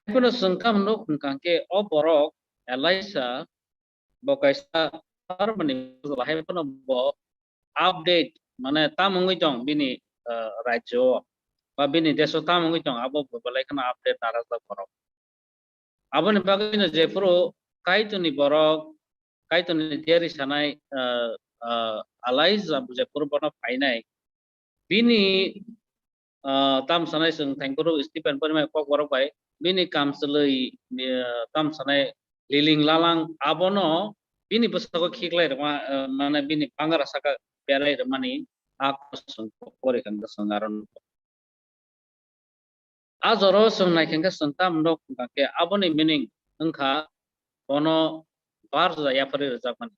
Haiphano chwng tamo nuk hwnkha khe o borok Elisa bo kaisa farmani bwsla, haiphano bo update mane tamo wngwi tong bini, ah, rajyo o ba bini desh o tamo wngwi tong abo bo belai kheno update narwkjak borok. Aboni bagwino jephuru Kaitorni borok, Kaitorni diari sanai, ah, ah, Elisa jephuru bono phainai, bini, ah, tamo sanai chwng thangkuru Stephen porimai kokborok bai bini kamchwlwi, ah, tamo sanai liling lalang abono bini bwskango khiklai rwma, ah, mane bini bangara saka berai rwmani a kok chwng pori kha chwng aro nukha. A jora o chwng naikha khe chwng tamo nuk hwnkha khe aboni meaning wngkha bono barja yapharwi rwjakmani.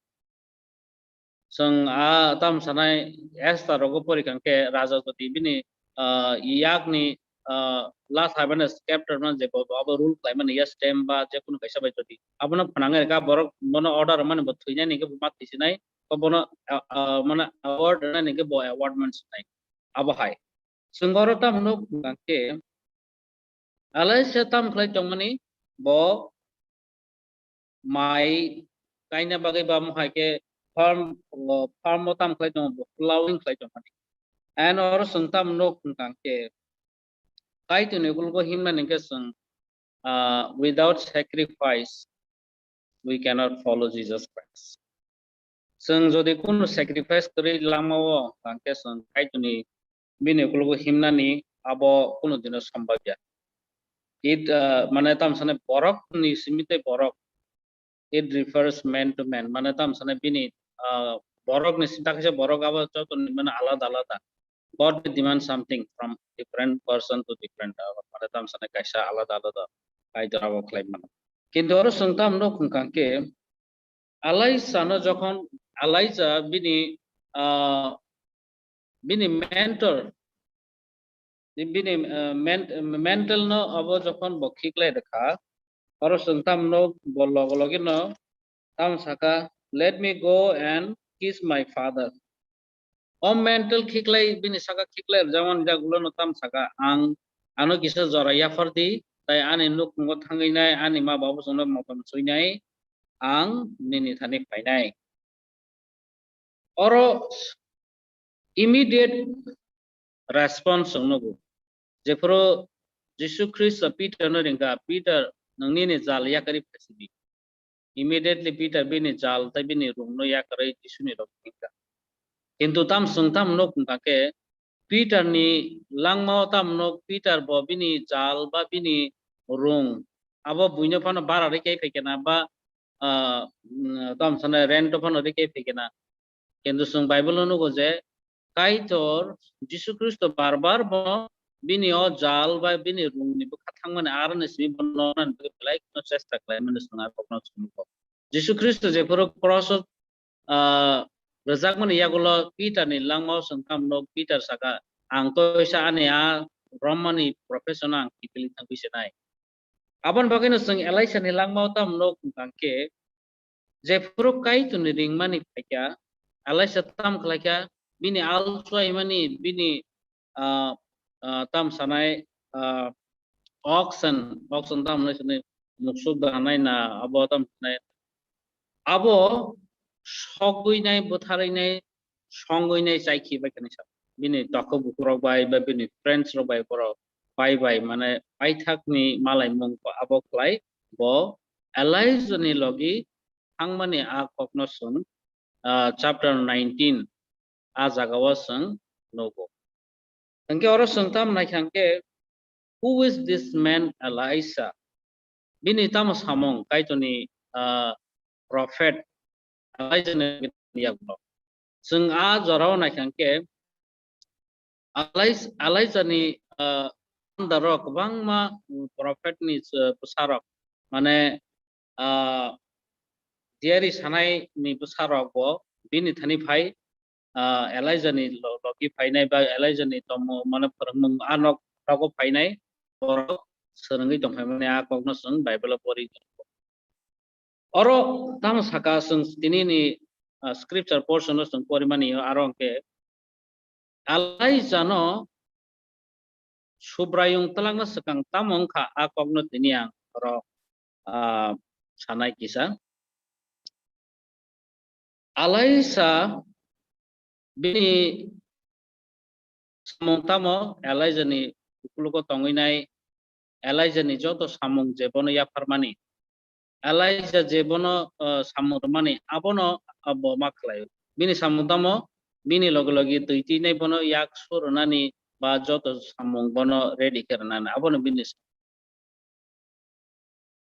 Chwng a tamo sanai Esther rogo pori kha khe raja jodi bini, ah, yakni, ah, last hai mane scepter mane je bo, bo abo rule khlaimani ya stamp ba je kunu kaisa bai jodi abono phnangwi rwkha borok bono order mani bo thwinani khe bo ma thwisinai, bo bono, ah, ah, mane award rwnani khe bo award mansinai abo hai. Chwng oro tamo nuk hwnkha khe Elisa tamo khlai tongmani, bo mai kaina bagwi ba mohai khe farm, o, farm o tamo khlai tongo, bo plowing khlai tongmani. And oro chwng tamo nuk hwnkha khe Kaitorni ukologo himnani khe chwng, ah, without sacrifice we cannot follow Jesus Christ. Chwng jodi kunu sacrifice kwrwi lama o hwnkha khe chwng Kaitorni bini ukologo himnani abo kunu dino sombab ya. It, ah, mane tamo sanai borok ni simi tei borok, it refers man to man, mane tamo sanai bini, ah, borok ni simi ta kaisa borok abo joto ni mane alada alada. God demand something from different person to different, ah, mane tamo sanai kaisa alada alada Kaitor abo khlai mano. Kintu oro chwng tamo nuk hwnkha khe Elisa no jokhon Elisa bini, ah, bini mentor, bini, ah, men-, mentor no abo jokhon bo khiklai rwkha, oro chwng tamo nuk bo logo logi no tamo saka, "Let me go and kiss my father." O mentor khiklai bini saka khiklai rwjakmani jagulo no tamo saka, "Ang Ano kisa jora yaphar di, tai ani nukhungo thangwi nai, ani ma babu chwngno motom swi nai, ang nini thani phainai. Oro immediate response chwng nugo. Jephuru Jisu Khristo Peter no ringkha, "Peter, nwng nini jal yakarwi phaisidi." Immediately Peter bini jal tei bini rung no yakarwi Jisuni rok ringkha. Kintu tam chwng tam nuk wngkha khe, Peter ni langmao tam nuk, Peter bo bini jal ba bini rung abo buino phano bara rikhe phaikhe na ba, ah, mm, tam sana rent phano rikhe phaikhe na. Kintu chwng Bible o nugo je Kaitor Jisu Khristo bar bar bo bini o jal ba bini rung ni bwkha thangmani aroni simi bo noknani bagwi belai kheno chesta khlaimani chwng a kokno chwng nugo. Jisu Khristo jephuru cross o, ah, rwjakmani yagulo Peter ni langmao chwng tam nuk, Peter saka, "Ang toisa ani a romani profession ang kiphilwi thangwi se nai." Aboni bagwino chwng Elisa ni langmao tam nuk hwnkha khe, jephuru Kaitorni ringmani phaikha, Elisa tam khlaikha, bini al chuaimani, bini, ah, ah, tam sanai, ah, oxen, oxen tam hwnwi sini muksuk danai na abo tam sanai. Abo sogwi nai, bwtharwi nai, songwi nai chaikhi bai kani sa. Bini takhuk bukhuk rok bai, ba bini friends rok bai borok bai bai, mane paithakni malaimung abo khlai bo Elijah ni logi thangmani a kokno chwng, ah, chapter nineteen a jagao chwng nugo. Hwnkhe oro chwng tamo naikha hwnkhe, "Who is this man Elisha?" Bini tamo samung Kaitorni, ah, prophet Elijah ni yagulo. Chwng a jorao naikha hwnkhe, Elij-, Elijah ni, ah, under o kwbangma, mm, prophet ni, ah, bwsarok, mane, ah, diari sanai ni bwsarok bo bini thani phai, ah, Elijah ni lo-, logi phainai ba Elijah ni tongmung, mane, phwrwngmung a nok, nogo phainai borok swrwngwi tongphaimani a kokno chwng Bible o pori tongo. Oro tamo saka chwng tini ni, ah, scripture portion o chwng porimani aro hwnkhe Elijah no Subraiyung twlangna swkang tamo wngkha, a kokno tini ang oro, ah, sanai kisa. Elijah bini samung tamo Elijah ni ukulugo tongwi nai, Elijah ni joto samung je bono yapharmani, Elijah je bono, uh, samung rwmani, abono, uh, bo ma khlaio. Bini samung tamo, bini loge loge twi twinai bono yak su rwnani ba joto samung bono ready khe rwnani, abono bini s-,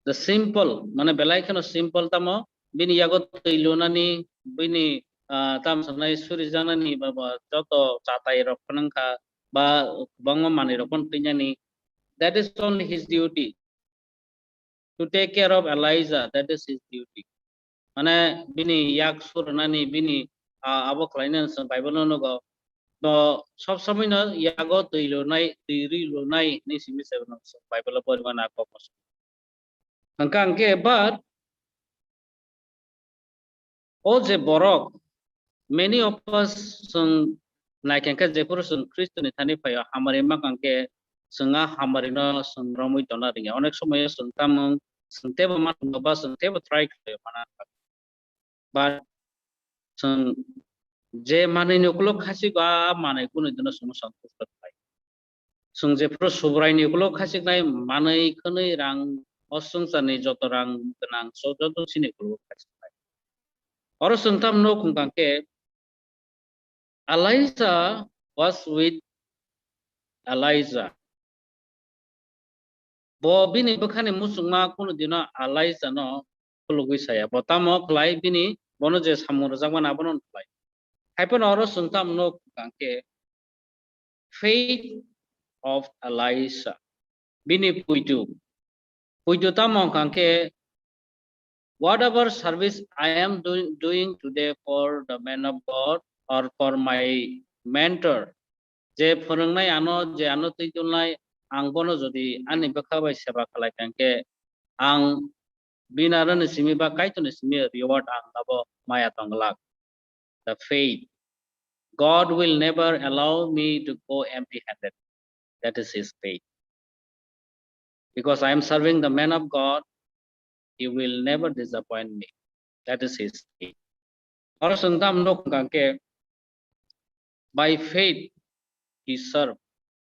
the simple, mane belai kheno simple tamo, bini yago twi lunani, bini, ah, tam sanai suri janani ba, ba joto chatai rok phano wngkha, ba kwbangma manwi rok phano twinani, that is only his duty. To take care of Elijah, that is his duty. Mane bini yak su rwnani, bini, ah, abo khlainani chwng Bible no nugo. To sob somoi no yago twi lunai, twi rwi lunai hinwi simi se Bible o porimani a kokno. Hwnkha hwnkhe, but o je borok, many of us, chwng naikha khe jephuru chwng Khristoni thani phaio, hamari mankha khe chwng a hamarino chwng romwi tongna rwngya. Onek somoyo chwng tamung, chwng teibo manwino ba chwng teibo try khlaio mana. But chwng je manwini ukulok khasigo, a manwi kunui dino chwngno santusto khlai. Chwng jephuru Subraiyungni ukulok khasiknai manwi khwnwi rang, o swngcharni joto rang gwnang so joto chini ukulok khasiknai. Oro chwng tamo nuk hwnkha khe, Elisha was with Elijah. Bo bini bwkhani muchungma kunu dino Elijah no khulugwi saya. Bo tamo khlai bini bono je samung rwjakmani abono khlai. Haiphano oro chwng tamo nuk hwnkha khe faith of Elisha. Bini puitu. Puitu tamo hwnkha khe, "Whatever service I am doing, doing today for the man of God or for my mentor," je phwrwngnai ano, je ano twi tongnai, ang bono jodi ani bwkha bai seba khlai kha hwnkhe, ang bini aroni simi ba Kaitorni simi reward ang abo maya tong glak. The faith. God will never allow me to go empty handed. That is his faith. Because I am serving the man of God, he will never disappoint me. That is his thing. Oro chwng tamo nuk hwnkha khe, by faith he served,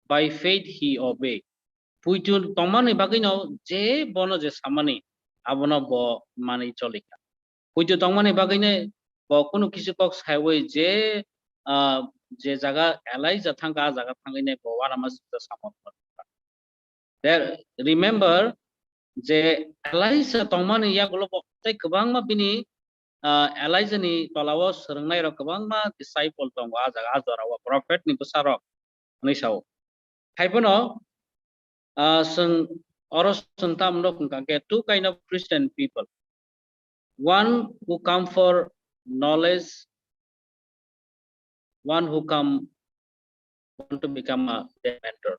by faith he obeyed. Puitu tongmani bagwino je bono je samani, abono bo manwi cholikha. Puitu tongmani bagwino bo kunu kisi kok saiwi je, ah, je jaga Elijah thangkha, a jaga thangwino bo uanama swijak samung. There, remember je Elijah tongmani yagulo bo tei kwbangma bini, ah, Elijah ni tolao swrwngnairok kwbangma disciple tongo, a jaga, a jorao prophet ni bwsarok hwnwi sao. Haiphano, ah, chwng oro chwng tamo nuk hwnkha khe two kind of Christian people. One who come for knowledge, one who come want to become a their mentor.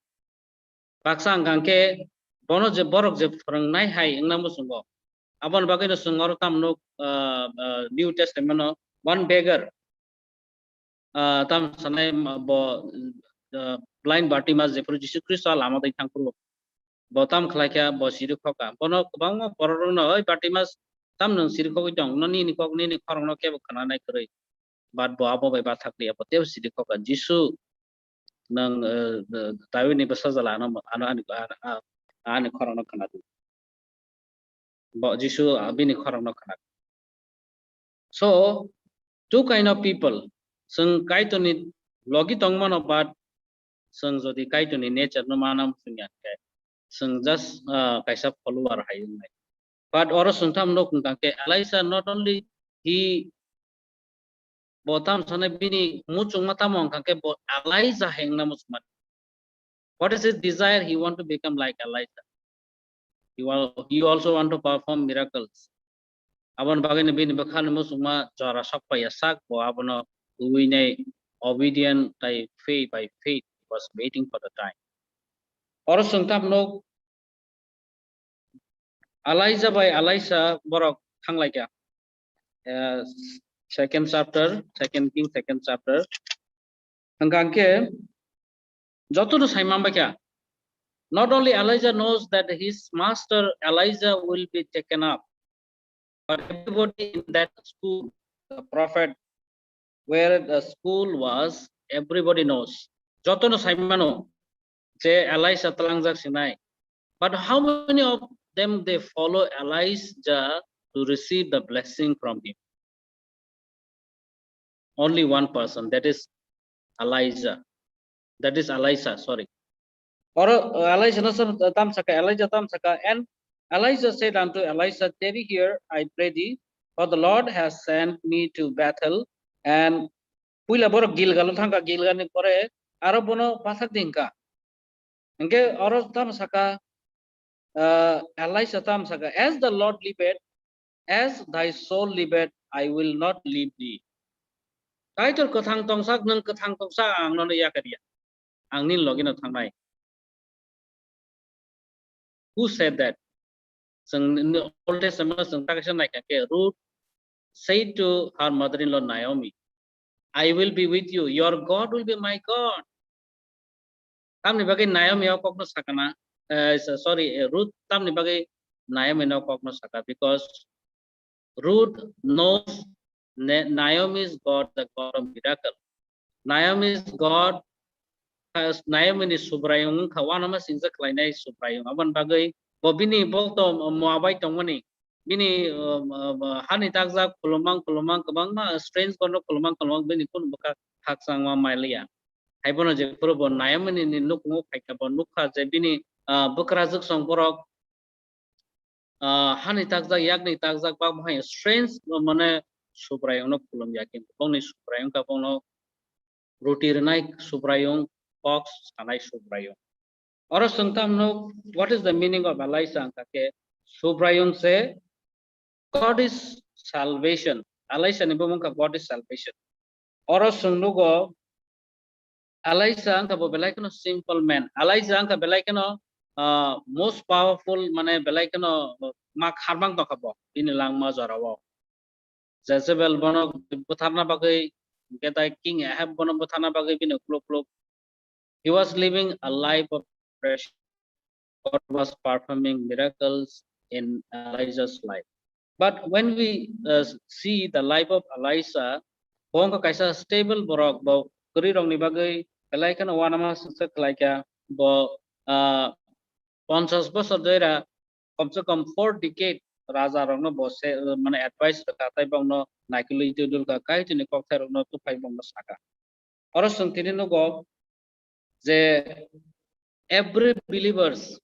Baksa hwnkha khe bono je borok je phwrwngnai hai wngna muchungo. Aboni bagwino chwng oro tamo nuk, ah, ah, New Testament o one beggar, ah, tamo sanai ma-, bo, ah, blind Bartimaeus jephuru Jisu Khristo lama twi thangphuru bo tamo khlaikha, bo siri khokha. Bono kwbangma bororokno, "Oi Bartimaeus, tamo nwng siri khogwi tong? No nini kok, nini khorokno kebo khwnanai kwrwi." But bo abo bai bathakliya, bo teibo siri khokha, "Jisu, nwng, eh, eh, Davidni bwsajla, ano, ano ani, ano, ano ani khorokno khwnadi." Bo Jisu, ah, bini khorokno khwnadi. So, two kind of people. Chwng Kaitorni logi tongmano, but chwng jodi Kaitorni nature no mana muchungya khe, chwng just, ah, kaisa follower hai wngnai. But oro chwng tamo nuk hwnkha khe Elijah not only he, bo tamo sanai bini muchungma tamo hwnkha khe bo Elijah hai wngna muchungma. What is his desire? He want to become like Elijah. He wa-, he also want to perform miracles. Aboni bagwino bini bwkhani muchungma jora sok paiya sak, bo abono tubui nai, obedient tai faith, by faith he was waiting for the time. Oro chwng tamo nuk Elijah bai Elisha borok thanglaikha. Eh, second chapter, Second King, second chapter. Hwnkha khe jotono sai manbaikha. Not only Elijah knows that his master Elijah will be taken up, but everybody in that school, the prophet, where the school was, everybody knows. Jotono sai mano je Elisha tlangjak sinai. But how many of them they follow Elijah to receive the blessing from him? Only one person, that is Elijah. That is Elisha, sorry. Oro, uh, Elisha no sam-, tam saka, Elijah tam saka, and Elijah said unto Elisha, "Tarry here, I pray thee, for the Lord has sent me to Bethel." And puila borok Gilgal o thangkha, Gilgal ni pore aro bono pathak di hwnkha. Hwnkhe oro tam saka, uh, Elisha tam saka, "As the Lord liveth, as thy soul liveth, I will not leave thee." Kaitor kwthang tongsak, nwng kwthang tongsak, ang nono yakar ya. Ang nini logi no thangnai. Who said that? Chwng ni Old Testament o chwng ta kaisa naikha khe, Ruth said to her mother-in-law Naomi, "I will be with you. Your God will be my God." Tamni bagwi Naomi o kokno sakana, eh, so-, sorry, eh, Ruth tamni bagwi Naomi no kokno saka, because Ruth knows Na-, Naomi's God, the God of miracle. Naomi's God, uh, Naomi ni Subraiyung wngkha uanama singjak khlainai Subraiyung. Aboni bagwi bo bini bokto Moabai tongmani, bini, um, um, hani takjak khulumang khulumang kwbangma strange God no khulumang khulumang bini kunu bwkha khakchangma mailiya. Haibono jephuru bo Naomi ni nukhungo phaikha, bo nukha je bini, ah, bwkrajwk song borok, ah, hani takjak, yakni takjak, ba mohai strange, mane, Subraiyung no khulum ya, kintu bongni Subraiyung ka bongno ruti rwnai Subraiyung, kok sanai Subraiyung. Oro chwng tam nuk, what is the meaning of Elisha? Hwnkha khe Subraiyung se God is salvation. Elisha ni bumung kha God is salvation. Oro chwng nugo Elisha wngkha bo belai kheno simple man. Elisha wngkha belai kheno, ah, most powerful, mane belai kheno, ah, ma kharmang tongkha bo bini langma jorao. Jezebel bono butharna bagwi, hwnkhe tai King Ahab bono butharna bagwi bini ukluk ukluk. He was living a life of pressure. God was performing miracles in Elijah's life. But when we uh, see the life of Elisha, bo wngkha kaisa stable borok, bo kwrwi rokni bagwi belai kheno uanama suksa khlaikha, bo uh, ponchas bosor doira komse kom four decade raja rokno bo se mane advice rwkha, tei bongno naikolwi twi dulkha, Kaitorni kokthai rokno tuphai bongno sakha. Oro chwng tini nugo je every believers,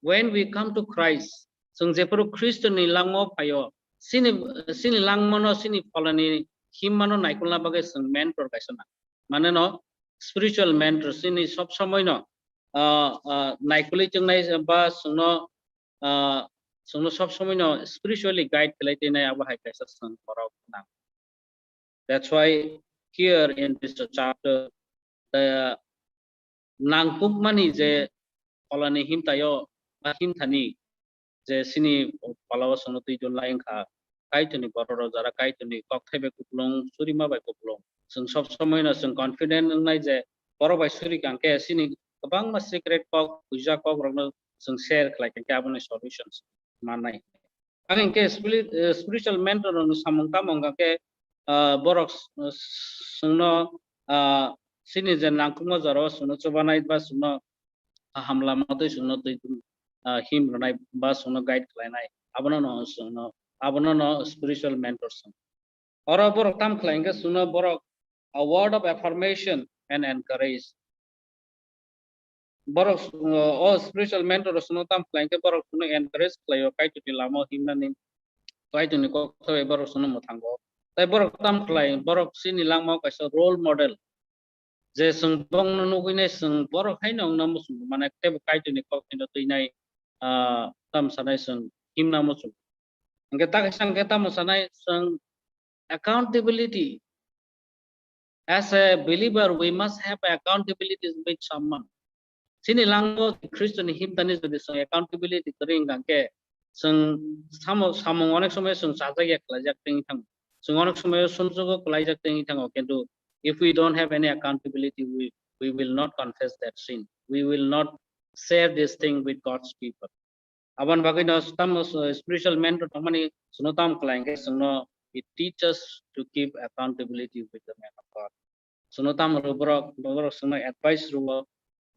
when we come to Christ, chwng jephuru Khristoni langmao phaio, chini chini langmano, chini pholani himmano naikolna bagwi chwng mentor kaisa nang. Mane no spiritual mentor, chini sob somoi no ah, ah, naikolwi tongnai ba chwngno ah, chwngno sob somoi no spiritually guide khlai twi nai, abo hai kaisa chwng borok nang. That's why here in this chapter, the nangkukmani je pholani himtaio ba himthani je chini pholao chwngno twi dulnai wngkha, Kaitorni bororok jara Kaitorni kokthai bai kupulung, surima bai kupulung. Chwng sob somoi no chwng confident wngnai je borok bai suri kang khe chini kwbangma secret kok, puija kok rokno chwng share khlai kang khe aboni solutions mannai. Ang hinkhe spiri-, eh, spiritual mentor rokni samung tamo wngkha khe, ah, borok s-, s-, chwngno, ah, chini je nangkukma jorao chwngno chubanai ba chwngno kaham lama twi chwngno twi, ah, him rwnai ba chwngno guide khlainai, abono no chwngno, abono no spiritual mentor chwng. Oro borok tam khlai hinkhe chwngno borok a word of affirmation and encourage. Borok, uh, o spiritual mentor rok chwngno tam khlai hinkhe borok chwngno encourage khlaio, Kaitorni lama himnani, Kaitorni kokthai bai borok chwngno mwthango. Tai borok tam khlai, borok chini langmao kaisa role model. Je chwng bongno nugwi nai chwng borok haino wngna muchungo, mane teibo Kaitorni kokthai no twi nai, ah, tam sanai chwng himna muchungo. Hingke ta kaisa hingke tamo sanai chwng accountability. As a believer, we must have accountability with someone. Chini langbo Khristoni himtani jodi chwng accountability kwrwi wngkha hingke chwng samo, samung onek somoy chwng chajak ya khlaijak tengwi thango. Chwng onek somoy sumsugo khlaijak tengwi thango. Kintu if we don't have any accountability, we, we will not confess that sin. We will not share this thing with God's people. Aboni bagwi no tamo, uh, spiritual mentor tongmani chwngno tamo khlai hwnkhe chwngno it teaches to keep accountability with the man of God. Chwngno tamo rw borok, borok chwngno advice rwo,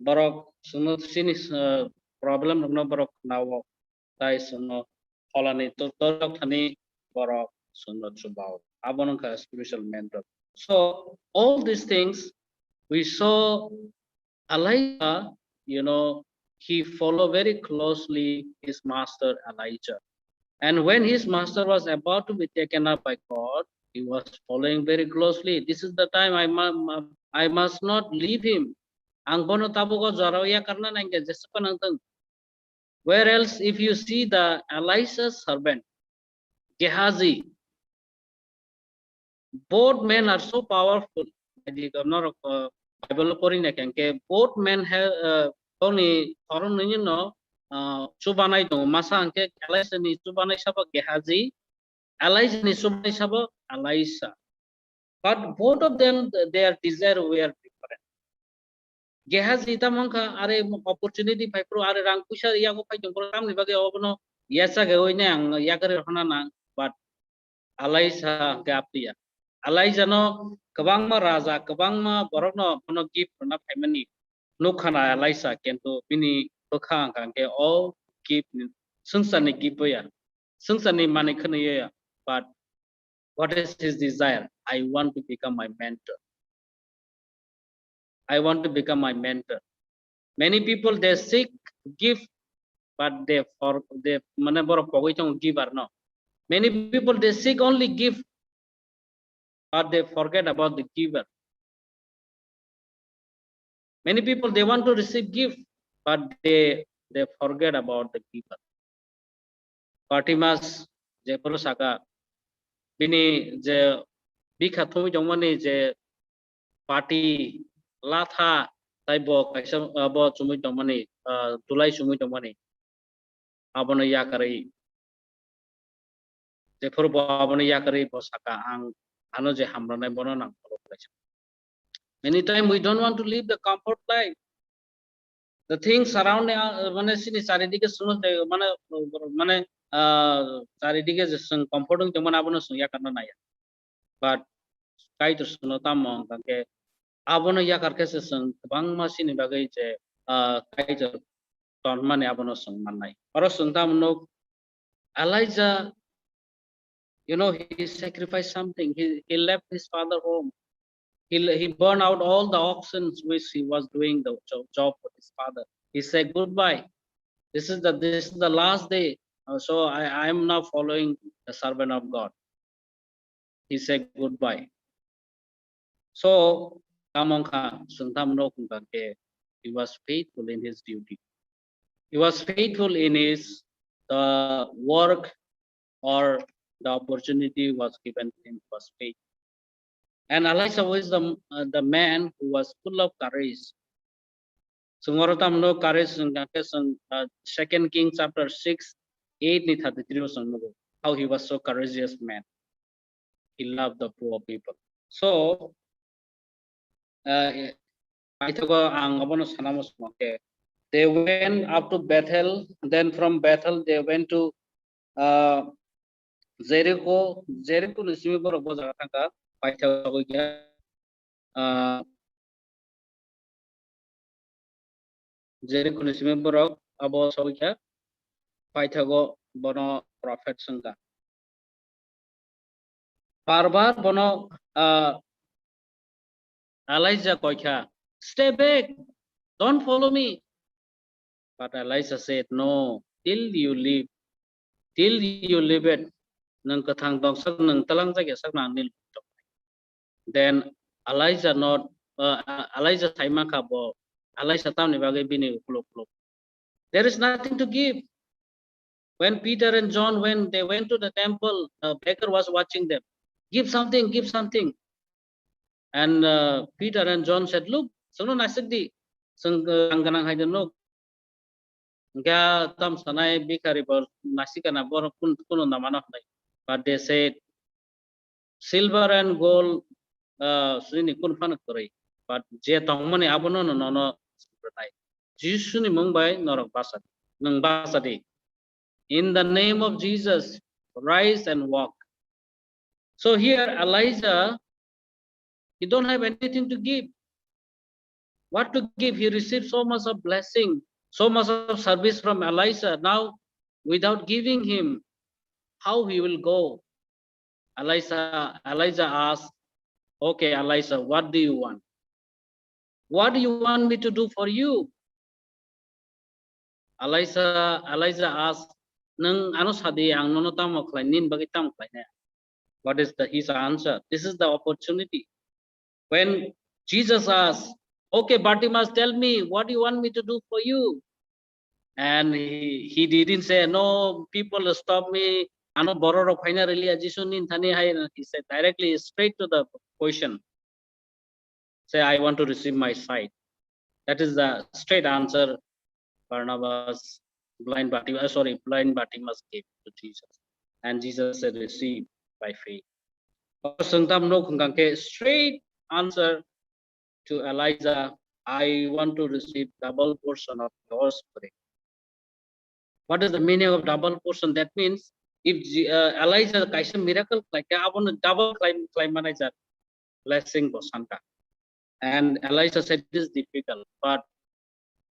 borok chwngno chini, uh, problem rokno borok khwnao, tai chwngno pholani to-, torjak thani borok chwngno chubao. Abono wngkha spiritual mentor. So all these things we saw Elijah, you know, he followed very closely his master Elijah. And when his master was about to be taken up by God, he was following very closely. This is the time I, mu- mu- I must not leave him. Ang bono tabuk o jora o yakarna nangya, jesaphano nangthung. Where else, if you see the Elisha's servant, Gehazi, both men are so powerful. Jadi, norok, uh, Bible pori na khe, both men have, uh, tongni thoron nini no, uh, chubanai tongo. Masa hwnkhe Elisha ni chubanai sabo Gehazi, Elijah ni chubanai sabo Elisha. But both of them, their desire were different. Gehazi tamo wngkha, are opportunity phai phuru, are rang puisa yago phai tong phuru, tamni bagwi obono yachaga oi ne ang yakarwi rwna nang, but Elijah hwnkhe aphiya. Elijah no kwbangma raja, kwbangma borokno bono gift rwna phaimani nukha na Elijah, kintu bini bwkha hwnkha hwnkhe o gift ni, swngcharni gift ya, swngcharni manwi khwnwi ya, but what is his desire? I want to become my mentor. I want to become my mentor. Many people, they seek gift, but they for they mane borok pogwi tongo giver no. Many people, they seek only gift, but they forget about the giver. Many people, they want to receive gift, but they they forget about the giver. Bartimas jephuru saka, bini je bikha thumwi tongmani je pati latha, tai bo kaisa, ah, bo chumui tongmani, ah, tulai chumui tongmani, abono yakarwi, jephuru bo abono yakarwi bo saka, ang ano je hamrwnai bono nang phuru kaisa. Many time we don't want to live the comfort life. The things surrounding, uh, mane chini charidike chwngno je mane, mane, uh, charidike je chwng comfort wng tongmani abono chwng yakarna naiya. But Kaitor chwngno tamo wngkha khe abono yakar khe se chwng kwbangma chini bagwi je, uh, Kaitor tonmani abono chwng mannai. Oro chwng tamo nuk Elijah, you know, he sacrificed something. He, he left his father home. He, he burned out all the oxen which he was doing the jo-, job for his father. He said, "Goodbye. This is the, this is the last day. Uh, so I, I am now following the servant of God." He said, "Goodbye." So, tamo wngkha, chwng tamo nuk wngkha khe, he was faithful in his duty. He was faithful in his, the work or the opportunity was given to him, he was faithful. And Elisha was the, uh, the man who was full of courage. Chwng oro tamo nuk courage wngkha khe chwng, uh, Second King chapter six, eight ni thirty-three o chwng nugo. How he was so courageous man. He loved the poor people. So, uh, paithago ang abono sanamo songkhe, they went up to Bethel, then from Bethel they went to, uh, Jericho, Jericho ni simi borok bo jaga thangkha, paithago khe, uh, Jericho ni simi borok abo sogwi kha, paithago bono prophet swngkha. Bar bar bono, ah, Elijah koi kha, "Stay back, don't follow me." But Elisha said, "No, till you live, till you live it, nwng kwthang tongsak, nwng twlangjak ya sak nang nil." Then Elijah not, uh, Elijah sai mankha bo, Elisha tamni bagwi bini ukuluk ukuluk. There is nothing to give. When Peter and John, when they went to the temple, the beggar was watching them. "Give something, give something." And, uh, Peter and John said, "Look, chwngno naisik di, chwng, uh, rang gwnang hai de nuk." Hingkhe tam sanai bhikhari bo naisik kana, bono kun, kuno namano hwnwi. But they said, "Silver and gold, uh, chini kun phano kwrwi, but je tongmani abono no, nono rwnai. Jisuni mung bai norok basa di, nwng basa di. In the name of Jesus, rise and walk." So here Elijah, he don't have anything to give. What to give? He received so much of blessing, so much of service from Elisha. Now, without giving him, how he will go? Elisha, Elijah asked, "Okay, Elisha, what do you want? What do you want me to do for you?" Elisha, Elijah asked, "Nwng ano sadi, ang nono tamo khlai, nini bagwi tamo khlainai?" What is the, his answer? This is the opportunity. When Jesus asked, "Okay, Bartimaeus, tell me, what do you want me to do for you?" And he, he didn't say, "No, people stop me. Ano borok rok phaina rwliya, Jisu nini thani hai." He said directly, straight to the question. Say, "I want to receive my sight." That is the straight answer Barnabas, blind Bartimaeus, uh, sorry, blind Bartimaeus gave to Jesus. And Jesus said, "Receive by faith." Oro chwng tam nuk hwnkha khe straight answer to Elijah, "I want to receive double portion of your spirit." What is the meaning of double portion? That means if Je-, uh, Elijah kaisa miracle khlai khe, abono double khlai, khlai manai jak blessing bo sankha. And Elijah said, "This is difficult, but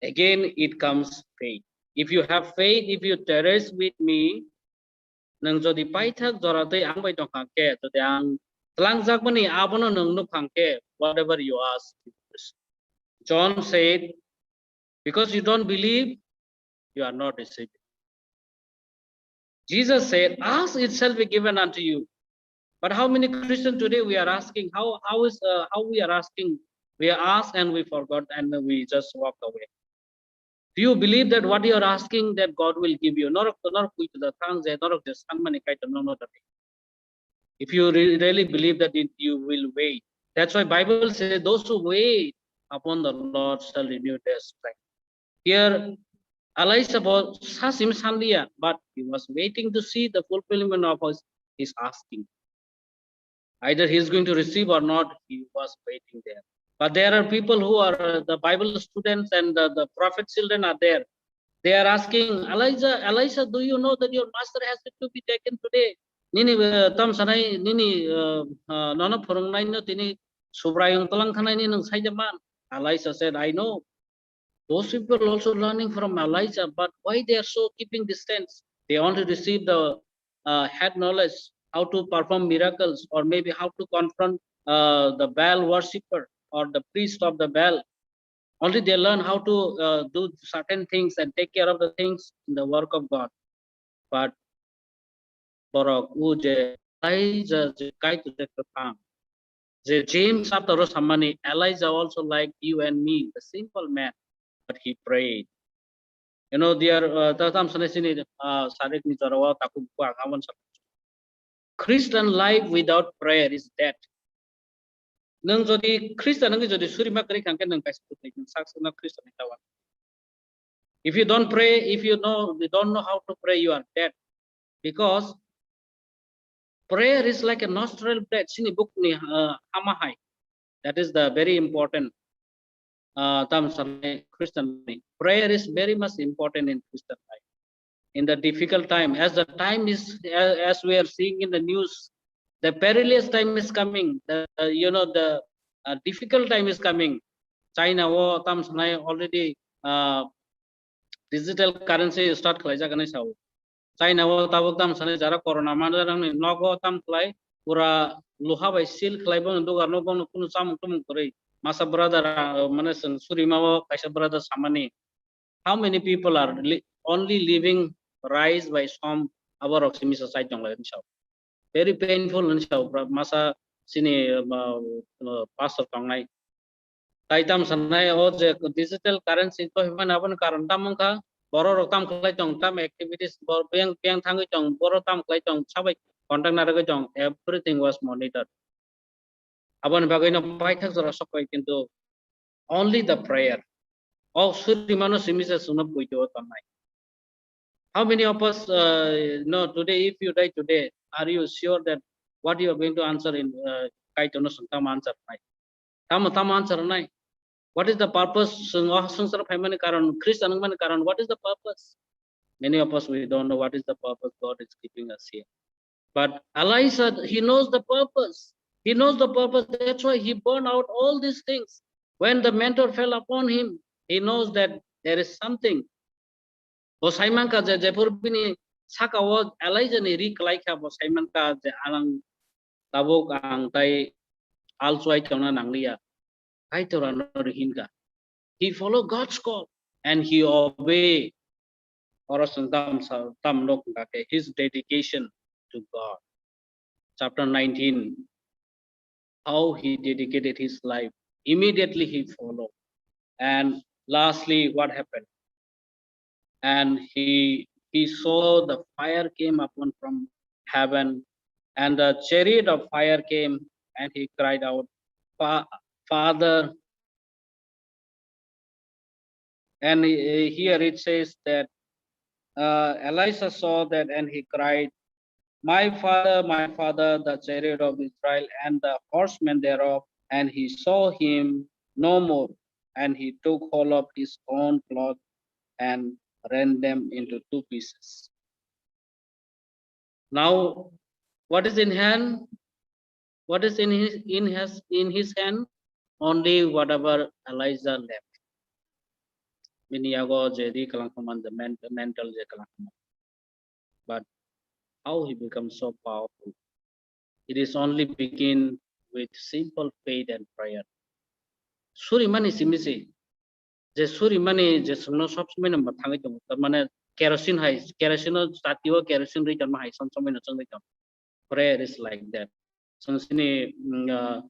again it comes faith. If you have faith, if you tarry with me, nwng jodi paithak jora twi ang bai tongkha khe, jodi ang twlangjakmani abono nwng nukha khe, whatever you ask, you will receive." John said, "Because you don't believe, you are not receiving." Jesus said, "Ask, it shall be given unto you." But how many Christians today we are asking, how, how is, uh, how we are asking? We ask and we forgot and we just walk away. Do you believe that what you are asking that God will give you? Norok, norok kuitu da thang je, norok je sangmani Kaitor no no da. If you re-, really believe that it, you will wait. That's why Bible says, "Those who wait upon the Lord shall renew their strength." Here, Elisha bo sasim sanliya, but he was waiting to see the fulfillment of his, his asking. Either he is going to receive or not, he was waiting there. But there are people who are, uh, the Bible students and the, the prophet children are there. They are asking, "Elijah, Elisha, do you know that your master has to be taken today?" Nini, uh, tam sanai, nini, uh, uh, nono phwrwngnaino tini Subraiyung twlang thangnaini nwng saijak man? Elisha said, "I know." Those people also learning from Elijah, but why they are so keeping distance? They only receive the, uh, head knowledge, how to perform miracles, or maybe how to confront, uh, the Baal worshipper or the priest of the Baal. Only they learn how to, uh, do certain things and take care of the things in the work of God. But borok o je Elijah je Kaitor je kwthang, je James chapter o samani, Elijah also like you and me, the simple man, but he prayed. You know, they are, uh, ta tam sane sini, uh, sarik ni jora o taku buku ang abon sa. Christian life without prayer is dead. Nwng jodi Khristan wngwi jodi surima kwrwi kha, hwnkhe nwng kaisa kwthwi, nwng sak sakno Khristan ni ta uan. If you don't pray, if you know, you don't know how to pray, you are dead. Because prayer is like a nostril breath. Sini bukni, uh, hama hai. That is the very important, uh, tam sanai Christian ni. Prayer is very much important in Christian life. In the difficult time, as the time is, as, as we are seeing in the news, the perilous time is coming. The, uh, you know, the, uh, difficult time is coming. China o tam sanai already, uh, digital currency start khlaijak hinwi sao. China o tabuk tam sanai jara corona manjak rokni nogo tam khlai pura luha bai seal khlai bono dugar no bono kunu chamung tumung kwrwi. Masa brother, uh, mane chwng surima o kaisa brother samani, how many people are li-, only living rice by some, aborok simi sa sai tong lai sao. Very painful hinwi sao, pra-, masa sini, uh, uh, pastor tongnai. Tai tam sanai o je digital currency to himani aboni karon tam wngkha, borok rok tam khlai tong, tam activities bor beng beng thangwi tong, borok tam khlai tong, sabai contact narwgwi tong, everything was monitored. Aboni bagwi no paithak jora sokoi, kintu only the prayer. O surimano simi se chwngno puito tongnai. How many of us, uh, know today, if you die today, are you sure that what you are going to answer in, uh, Kaitorno chwng tamo answer nai? Tamo, tamo answer nai? What is the purpose? Chwng o swngcharo phaimani karon, Khristan wngmani karon, what is the purpose? Many of us, we don't know what is the purpose God is keeping us here. But Elisha, he knows the purpose. He knows the purpose. That's why he burned out all these things. When the mantle fell upon him, he knows that there is something. Bo saimanka je, jephuru bini saka o Elijah ni ri kwlai kha, bo saimanka je, ang tabuk ang tai alchuai tongna nangliya. Kaitor ano ri hinka. He follow God's call and he obey. Oro chwng tam sa-, tam nok hingka khe his dedication to God. Chapter nineteen, how he dedicated his life. Immediately he followed. And lastly, what happened? And he, he saw the fire came upon from heaven, and the chariot of fire came, and he cried out, "Fa-, Father," and he, here it says that, uh, Elisha saw that and he cried, "My father, my father, the chariot of Israel and the horsemen thereof." And he saw him no more. And he took hold of his own cloth and rent them into two pieces. Now, what is in hand? What is in his, in his, in his hand? Only whatever Elijah left. Bini yago je ri kwlangkha man, the man-, mantle je kwlangkha man. But how he becomes so powerful? It is only begin with simple faith and prayer. Suri mani simi se, je suri mani je chwngno sob somoi no mwthangwi tongo, tar mane kerosene hai, kerosene o jati o kerosene rwi tongma hai sob somoi no chwngwi tongo. Prayer is like that. Chwng sini, mm, uh,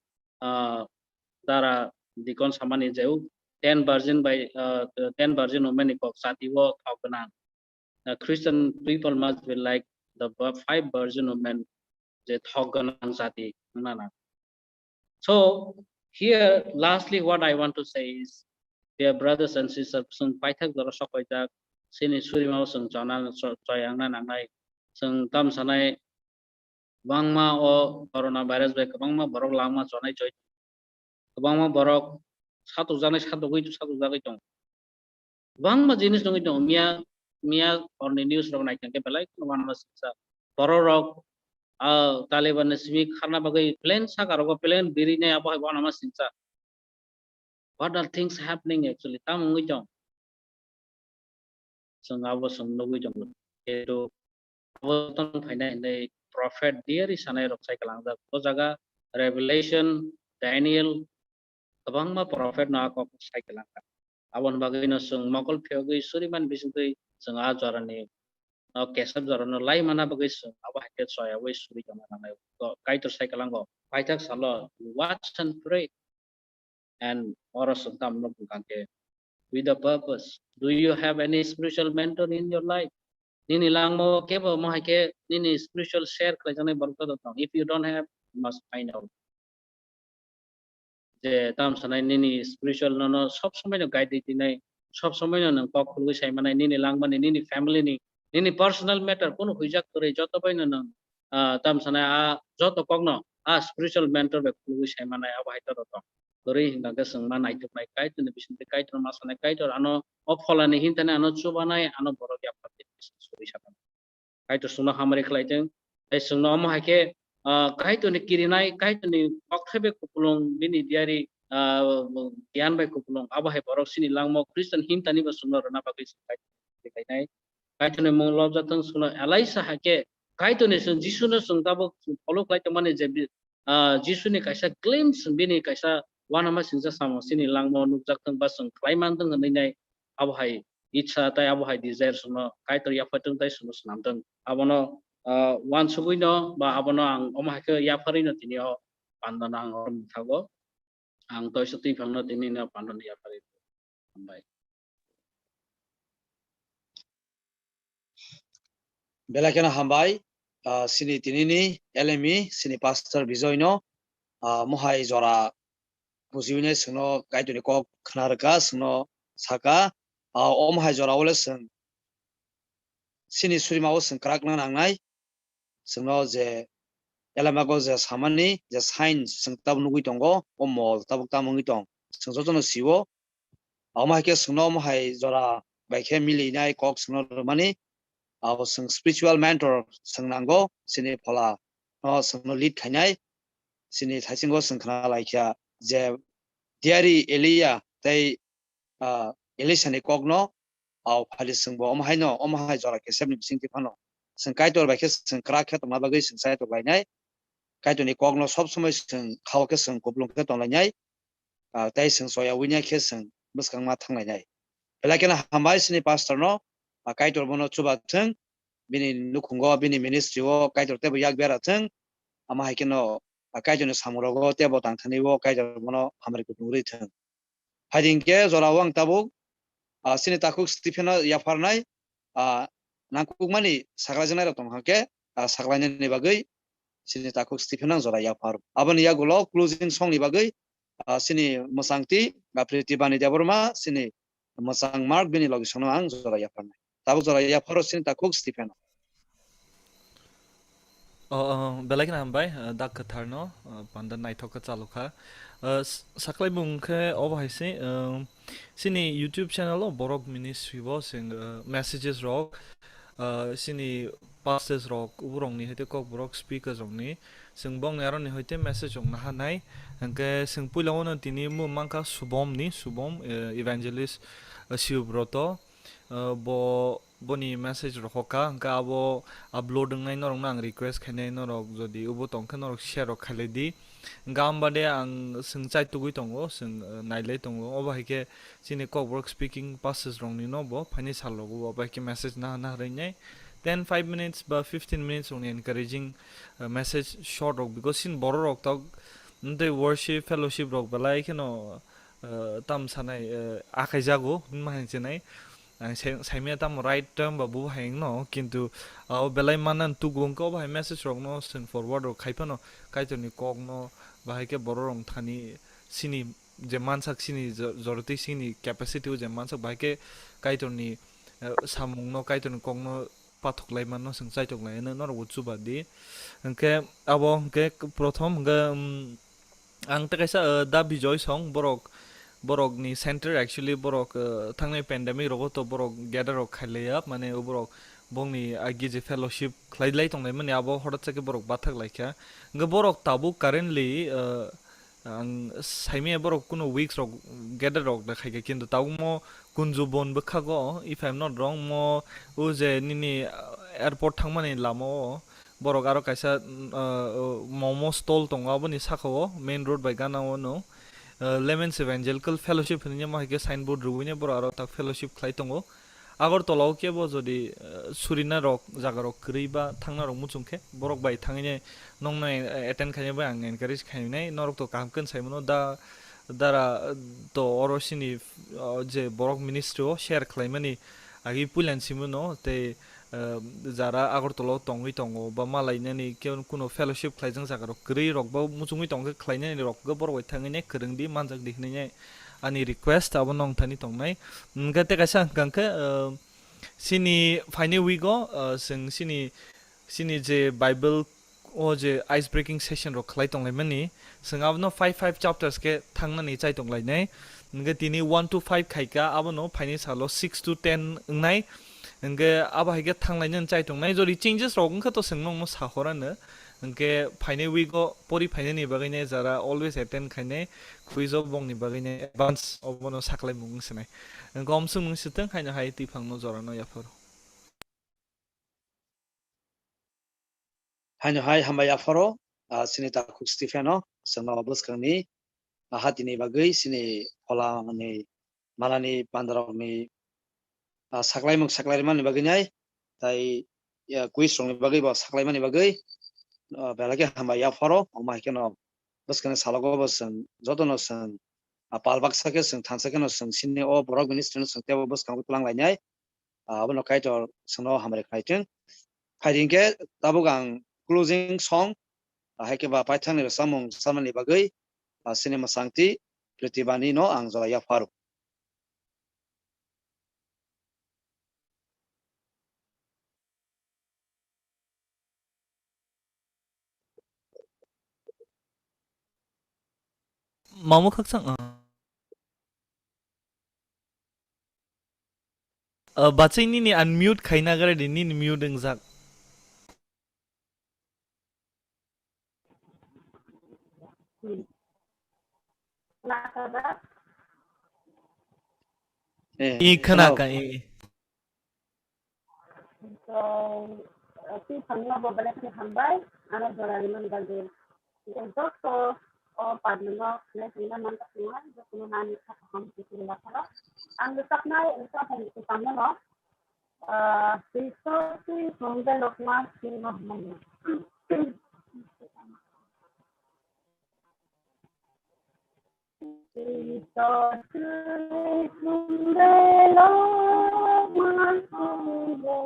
uh, dara dikon samani je u ten virgin by, uh, ten virgin women ni kok jati o thok gwnang. Uh, Christian people must be like the v-, five virgin women, je thok gwnang jati wngna nang. So here, lastly, what I want to say is, dear brothers and sisters, chwng paithak jora sokoijak, chini surima o chwng chona, cho-, choyangna nangnai, chwng tam sanai, kwbangma o corona virus bai kwbangma borok langma chonai choi. Kwbangma borok satokjaknai satokgwi satokjagwi tongo. Kwbangma jinis nugwi tongo. Miya, miya horni news rok naikha khe belai kheno uanama singcha. Borok rok, ah, Taliban ni simi kharna bagwi plane saka rogo plane birinai abo hai uanama singcha. What are things happening actually? Tamo wngwi tong? Chwng abo chwng nugwi tongo. Jehetu abo tong phainai hinwi prophet diary sanai rok sai kalangjak. O jaga Revelation, Daniel, kwbangma prophet no a kok sai kalangkha. Aboni bagwi no chwng mokol phiyogwi suriman bisingtwi chwng a jorani, o kesab jorano lai mana bagwi chwng abo hai khe soyawi suri tongna nangnai. Kaitor sai kalango, paithak salo, watch and pray. And oro chwng tamo no bukhang khe, with a purpose. Do you have any spiritual mentor in your life? Nini langmao kebo mo hai khe nini spiritual share khlaijaknai borok joto tong. If you don't have, you must find out. Je tam sanai nini spiritual no, no sob somoi no guide di tinai, sob somoi no nwng kok khulwi sai manai, nini langmani, nini family ni, nini personal matter kunu huijak kwrwi joto bai no nwng, ah, tam sanai a joto kok no a spiritual mentor bai khulwi sai manai abo hai joto tong. Kwrwi hingkha khe chwng ma naithoknai Kaitorni bisingtwi Kaitor ma sanai Kaitor ano o pholani hintani ano chubanai ano borok yaphardi bising suri sakha. Kaitor chwngno hamari khlai thung. Tei chwngno omo hai khe, ah, Kaitorni kirinai, Kaitorni kokthai bai kupulung bini diary, ah, giyan bai kupulung abo hai borok chini langmao Christian hintani bo chwngno rwna bagwi chwng Kaitor khlainai. Kaitorni mung lobjak thung chwngno Elisa hai khe Kaitorni chwng Jisuno chwng tabuk follow khlai tongmani je bi-, ah, Jisuni kaisa glimpse bini kaisa uanama singcha samung chini langmao nukjak thung ba chwng khlai man thung hwnwi nai abo hai itsa tei abo hai desire chwngno Kaitor yapharwi thung tei chwngno swnam thung. Abono, ah, uansugwi no ba abono ang omo hai khe yapharwi no tini o pandano ang oro mungthago. Ang toisa twiphangno tini no pandano yapharwi. Hambai. Belai kheno hambai, ah, chini tinini L M E, chini pastor Bijoy no, ah, mohai jora bujiwini chwngno Kaitorni kok khna rwkha, chwngno saka, ah, omo hai jora o le chwng chini surima o chwng kwrak wngna nangnai, chwngno je elamago je samani je sign chwng tabuk nugwi tongo, o mol tabuk tamo wngwi tong, chwng jotono sio. Omo hai khe chwngno omo hai jora bai khe milinai kok chwngno rwmani, abo chwng spiritual mentor chwng nango, chini phola no chwngno lead khainai, chini thaisingo chwng khna laikha je diary Elia tei, ah, Elisha ni kokno, ah, phali chwngbo omo haino, omo hai jora kesepni bisingtwi phano chwng Kaitor bai khe chwng kwrak khe tongna bagwi chwng chai tok lainai. Kaitorni kokno sob somoi chwng khao khe chwng kupulung khe tong lainai. Ah, tei chwng choya wngya khe chwng bwskang ma thang lainai. Belai kheno hambai chini pastor no, ah, Kaitor bono chuba thung, bini nukhungo, bini ministry o Kaitor teibo yak bera thung, ama hai kheno, ah, Kaitorni samung rogo teibo tang thani o Kaitor bono hamari kutung rwi thung. Hai di hwnkhe jora o ang tabuk, ah, chini takhuk Stephen no yapharnai, ah, nangkukmani saklaijaknai rok tong kha khe, ah, saklainani bagwi chini takhuk Stephen no ang jora yaphar. Aboni yagulo closing song ni bagwi, ah, chini mwchangtwi, ah, Priti Bani Debbarma, chini mwchang Mark bini logi songno ang jora yapharnai. Tabuk jora yapharo chini takhuk Stephen no. Oh, oh, belai kheno hambai, uh, dak kwtharno, uh, panda naithok khe chalokha. Uh, s-, saklaimung khe obo hai se, um, chini YouTube channel o Borok Ministry bo chwng, uh, messages rok, uh, chini pastors rok, uborokni hoite Kokborok speakers rokni, chwng bongni aroni hoite message rok naha nai. Hwnkhe chwng puila o no tini mung mankha Subom ni, Subom, uh, evangelist, uh, Sibroto, uh, bo boni message rok hoka, hwnkhe abo upload wngnai norokno ang request khainai, norok jodi ubo tongkhe norok share rok khailai di. Hwnkhe ang bade ang chwng chaitugwi tongo, chwng, eh, nailai tongo. Obo hai khe chini Kokborok speaking pastors rokni no bo phaini sal rogo bo bai khe message naha naha rwinai. Ten five minutes ba fifteen minutes rokni encouraging, eh, message short rok, because chini borok rok tok tei worship fellowship rok belai kheno, eh, tam sanai, eh, akhai jago hinma hai chenai. Ang sai-, saimaya tamo right time ba bo hai wngno, kintu, ah, o belai manna tugo wngkha, obo hai message rokno chwng forward rok khai phano Kaitorni kokno bahai khe borok rok thani sini je mansak sini jo-, jorotwi sini capacity o je mansak bahai khe Kaitorni, eh, samungno Kaitorni kokno pathok lai manno chwng chaitok lai hwnwi norokbo chuba di. Hwnkhe abo hwnkhe prothom hwnkhe, um, Ang tei kaisa, uh, Da Bijoy song, borok, borok ni center actually borok, uh, thangnai pandemic rogo to borok gather rok khailaiya, mane o borok bongni agi je fellowship khlai lai tongnai mani abo horat chakhe borok bathak laikha. Hingke borok tabuk currently, uh, ang saimaya borok kuno weeks rok gather rok da khaikha, kintu tabuk mo Kunju bon bwkhago, if I'm not wrong, mo o je nini, uh, airport thangmani lama o, borok aro kaisa, uh, momo stall tongo, aboni saka o main road bai gana o no, uh, Laments Evangelical Fellowship hinwi ma hai khe signboard rwui borok aro tak fellowship khlai tongo. Agartala o kebo jodi, uh, surina rok jaga rok kwrwi ba thangna rok muchung khe borok bai thangwi nai nokno attend khainai bai ang encourage khainai, norok to kaham khe sai mano da, dara to oro sini, uh, je borok ministry o share khlaimani agi puilan simi no tei, uh, jara Agartala o tongwi tongo ba malainani khe kuno fellowship khlaijak jaga rok kwrwi rok ba muchungwi tongkhe khlainani rok khe borok bai thangwi nai kwrwng di manjak di hinwi nai ani request abo nong thani tongnai. Hingkhe tei kaisa hwnkha hwnkhe, uh, sini phaini week o, uh, chwng sini, sini je Bible o je ice breaking session rok khlai tonglaimani, chwng abono five five chapters khe thangnani chai tonglainai. Hingkhe tini one to five khaika, abono phaini salo six to ten wngnai. Hingkhe abo hai khe thanglainani chai tongnai. Jodi changes rok wngkha to chwng nokno sahorano. Hingkhe phaini week o pori phainani bagwi nai jara always attend khainai, quiz o bongni bagwi nai advance obono saklaimung wngsinai. Hingkhe omswk nung swtwng haino hai twiphangno jorano yapharo. Haino hai hambai apharo, ah, sini takhuk Stephen o, chwngno bwskangni, ah, hatini bagwi sini phola ni malani pandarokni, ah, saklaimung saklairimani bagwi nai, tai, ya, quiz rokni bagwi bo saklaimani bagwi, ah, belai khe hambai apharo, omo hai kheno bwskangni salogo bo chwng jotono chwng, ah, pal baksa khe chwng thansa kheno chwng sini o borok ministry no chwng teibo bwskango twlang lainai. Ah, abono Kaitor chwngno hamari khlai thung. Phai di hwnkhe tabuk ang closing song, ah, hai khe ba paithakni rwchapmung sanani bagwi, ah, sini mwchangtwi Pritibani no ang jora yapharo. Mamo khakchang, ah. Ah, bachai nini unmute khaina gare di, nini mute wngjak. Eh, I khana khna-, ka, i. So, uh, twi thangno bo belai kheno hambai, ano jora rimani bagwi. Joto o parlino khnai tongna man ka tongna, jotono nani kha kaham khe tongna phano. Ang rwchapnai, rwchapmani kwchangmano, ah, Kristo twi thwngde lokma singno hwnmani. Kristo twi thwngde lokma singno.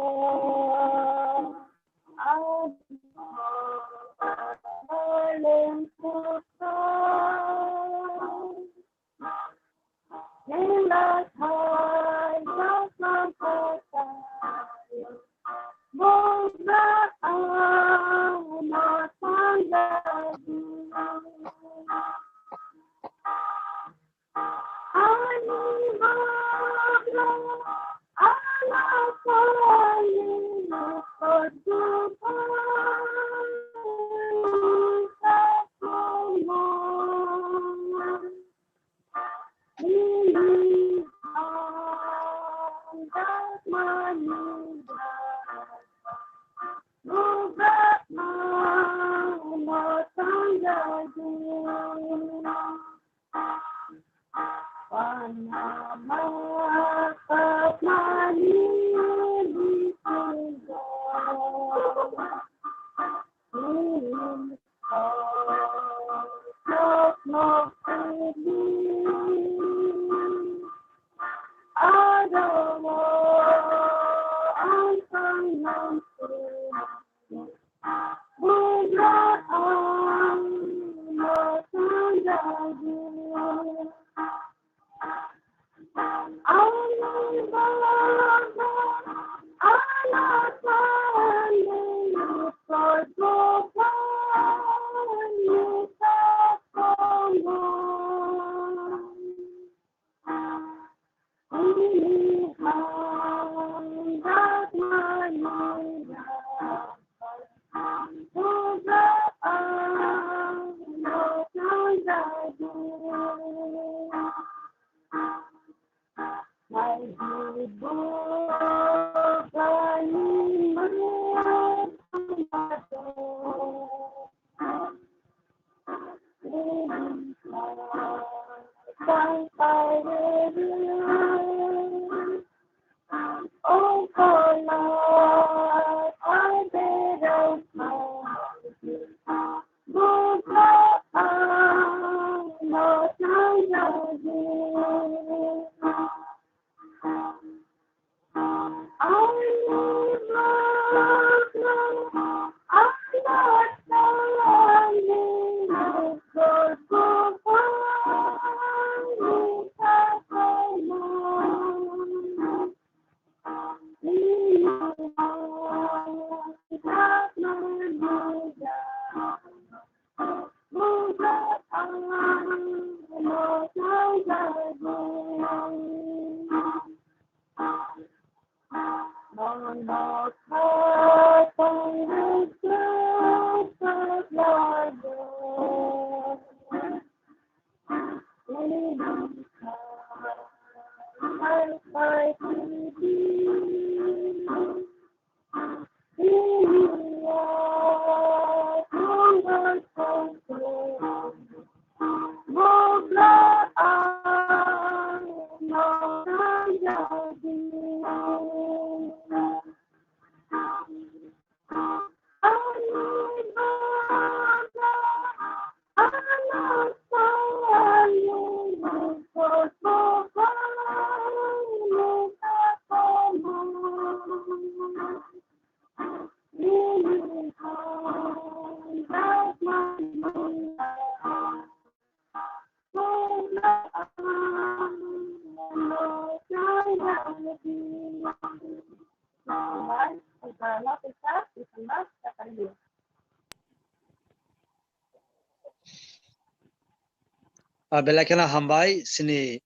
Ah, belai kheno hambai sini,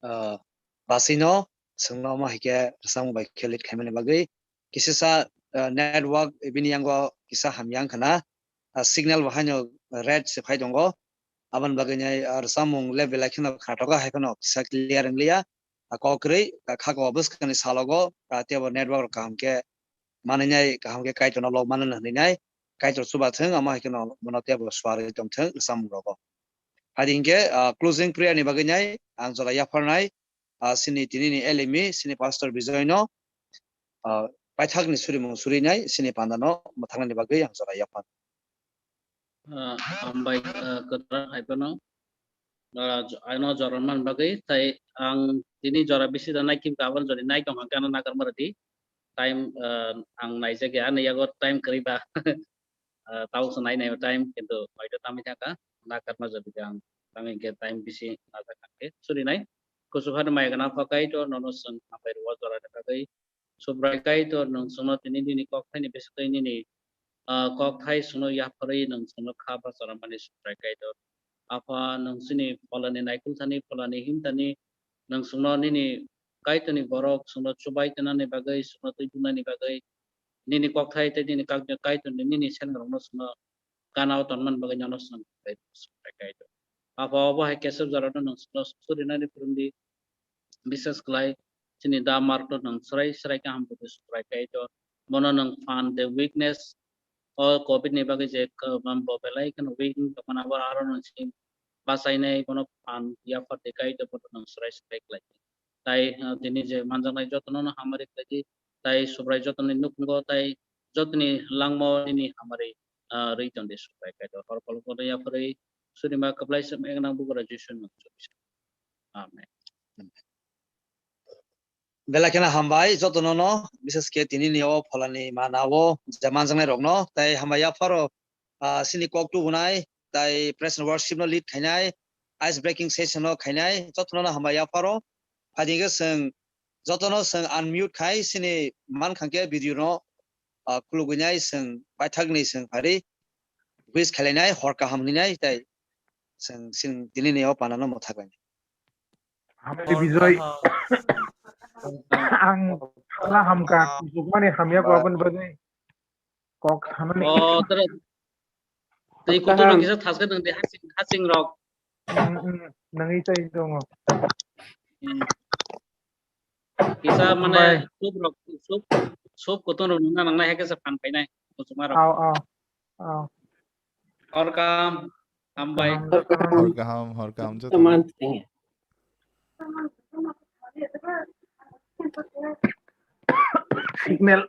ah, basino, chwngno omo hai khe rwchapmung bai khe lead khaimani bagwi. Kisisa, ah, network bini yango kisa hamya wngkha na, ah, signal bo haino red se phai tongo. Aboni bagwi nai, ah, rwchapmung le belai kheno khnatoka hai phano kisa clear wngliya. Ah, kok kwrwi, ah, kha ko bwskangni salogo, ah, teibo network rok kaham khe manwinai, kaham khe Kaitorno lok manwino hwnwi nai, Kaitor chubathwng, amo hai kheno bono teibo suarwi tongthwng rwchapmung rogo. Hai hinkhe, ah, closing prayer ni bagwi nai ang jora yapharnai, ah, sini tini ni L M E, sini Pastor Bijoy no, ah, paithak ni surimung surinai, sini panda no mwthangnani bagwi ang jora yaphar. Ah, hambai, ah, kwtal hai phano. Ah, jo-, ano jora man bagwi, tai ang tini jora bisi da nai kim kabal jodi nai tong hangkhe ano nagar mara di. Time, ah, ang naijak ya, ani yago time kwrwi ba. Ah, tau se nai nai time, kintu hoito tamwi thangkha, nakarma jodi ang tamwi hwnkhe time bisi najak hangkhe surinai. Kuchuk hano maya gana pha Kaitor, nono chwng hambai rwo jora ni bagwi. Subrai Kaitor, nwng chwngno tini nini kokthaini bisingtwi nini, ah, kokthai chwngno yapharwi nwng chwngno kha bacharamani Subrai Kaitor. Apha, nwng chini pholani naikulthani, pholani himthani, nwng chwngno nini Kaitorni borok chwngno chubai twnani bagwi, chwngno twi bunani bagwi, nini kokthai tei nini kakni Kaitorni nini sengrokno chwngno gana-o tonmani bagwi nono chwng Subrai Kaitor. Apha, obo hai kesep jorano nwng chwngno surinani phwrwngdi, bises khlai chini da Mark no nwng srai srai kaham buji Subrai Kaitor. Bono nwng phan de weakness o covid ni bagwi je k-, bo belai kheno weak wng tongmani abo aro nwng chini bachainai bono phan yaphar de Kaitor bono nwng srai srai khlai. Tai, ah, tini je manjaknai jotono no hamari khlai di, tai Subrai jotoni nukhungo tai jotoni langmao nini hamari, ah, rwi tongdi Subrai Kaitor. Hor kolokno yapharwi surima kwplai se eknang bugra Jisu nwng chubisa. Amen. Belai kheno hambai jotono no, bises khe tini ni o pholani mana o je manjaknai rokno, tai hambai yapharo, ah, sini kok tubunai, tai praise and worship no lead khainai, ice breaking session no khainai, jotono no hambai yapharo. Phaidi khe chwng jotono chwng unmute khai sini man khangkhe video no, ah, khulugwinai chwng paithakni chwng phari wish khainai hor kaham hwnwi nai tai chwng sini tini ni o pana no mwthaknai. Hamdi Bijoy. Ang la hamka, kusukmani hamya ko aboni bagwi kok sanani. Oh, tere. Tei kutung rok kisa thaske nang de hasing, hasing rok. Hmm, hmm, nangwi chai tongo. Hmm. Kisa mane soup rok, soup, soup kutung rok nang nang nai hakhe se phan phainai. Kusukma rok. Au, au, au. Welcome. Hambai. Hor kaham, hor kaham joto. Signal.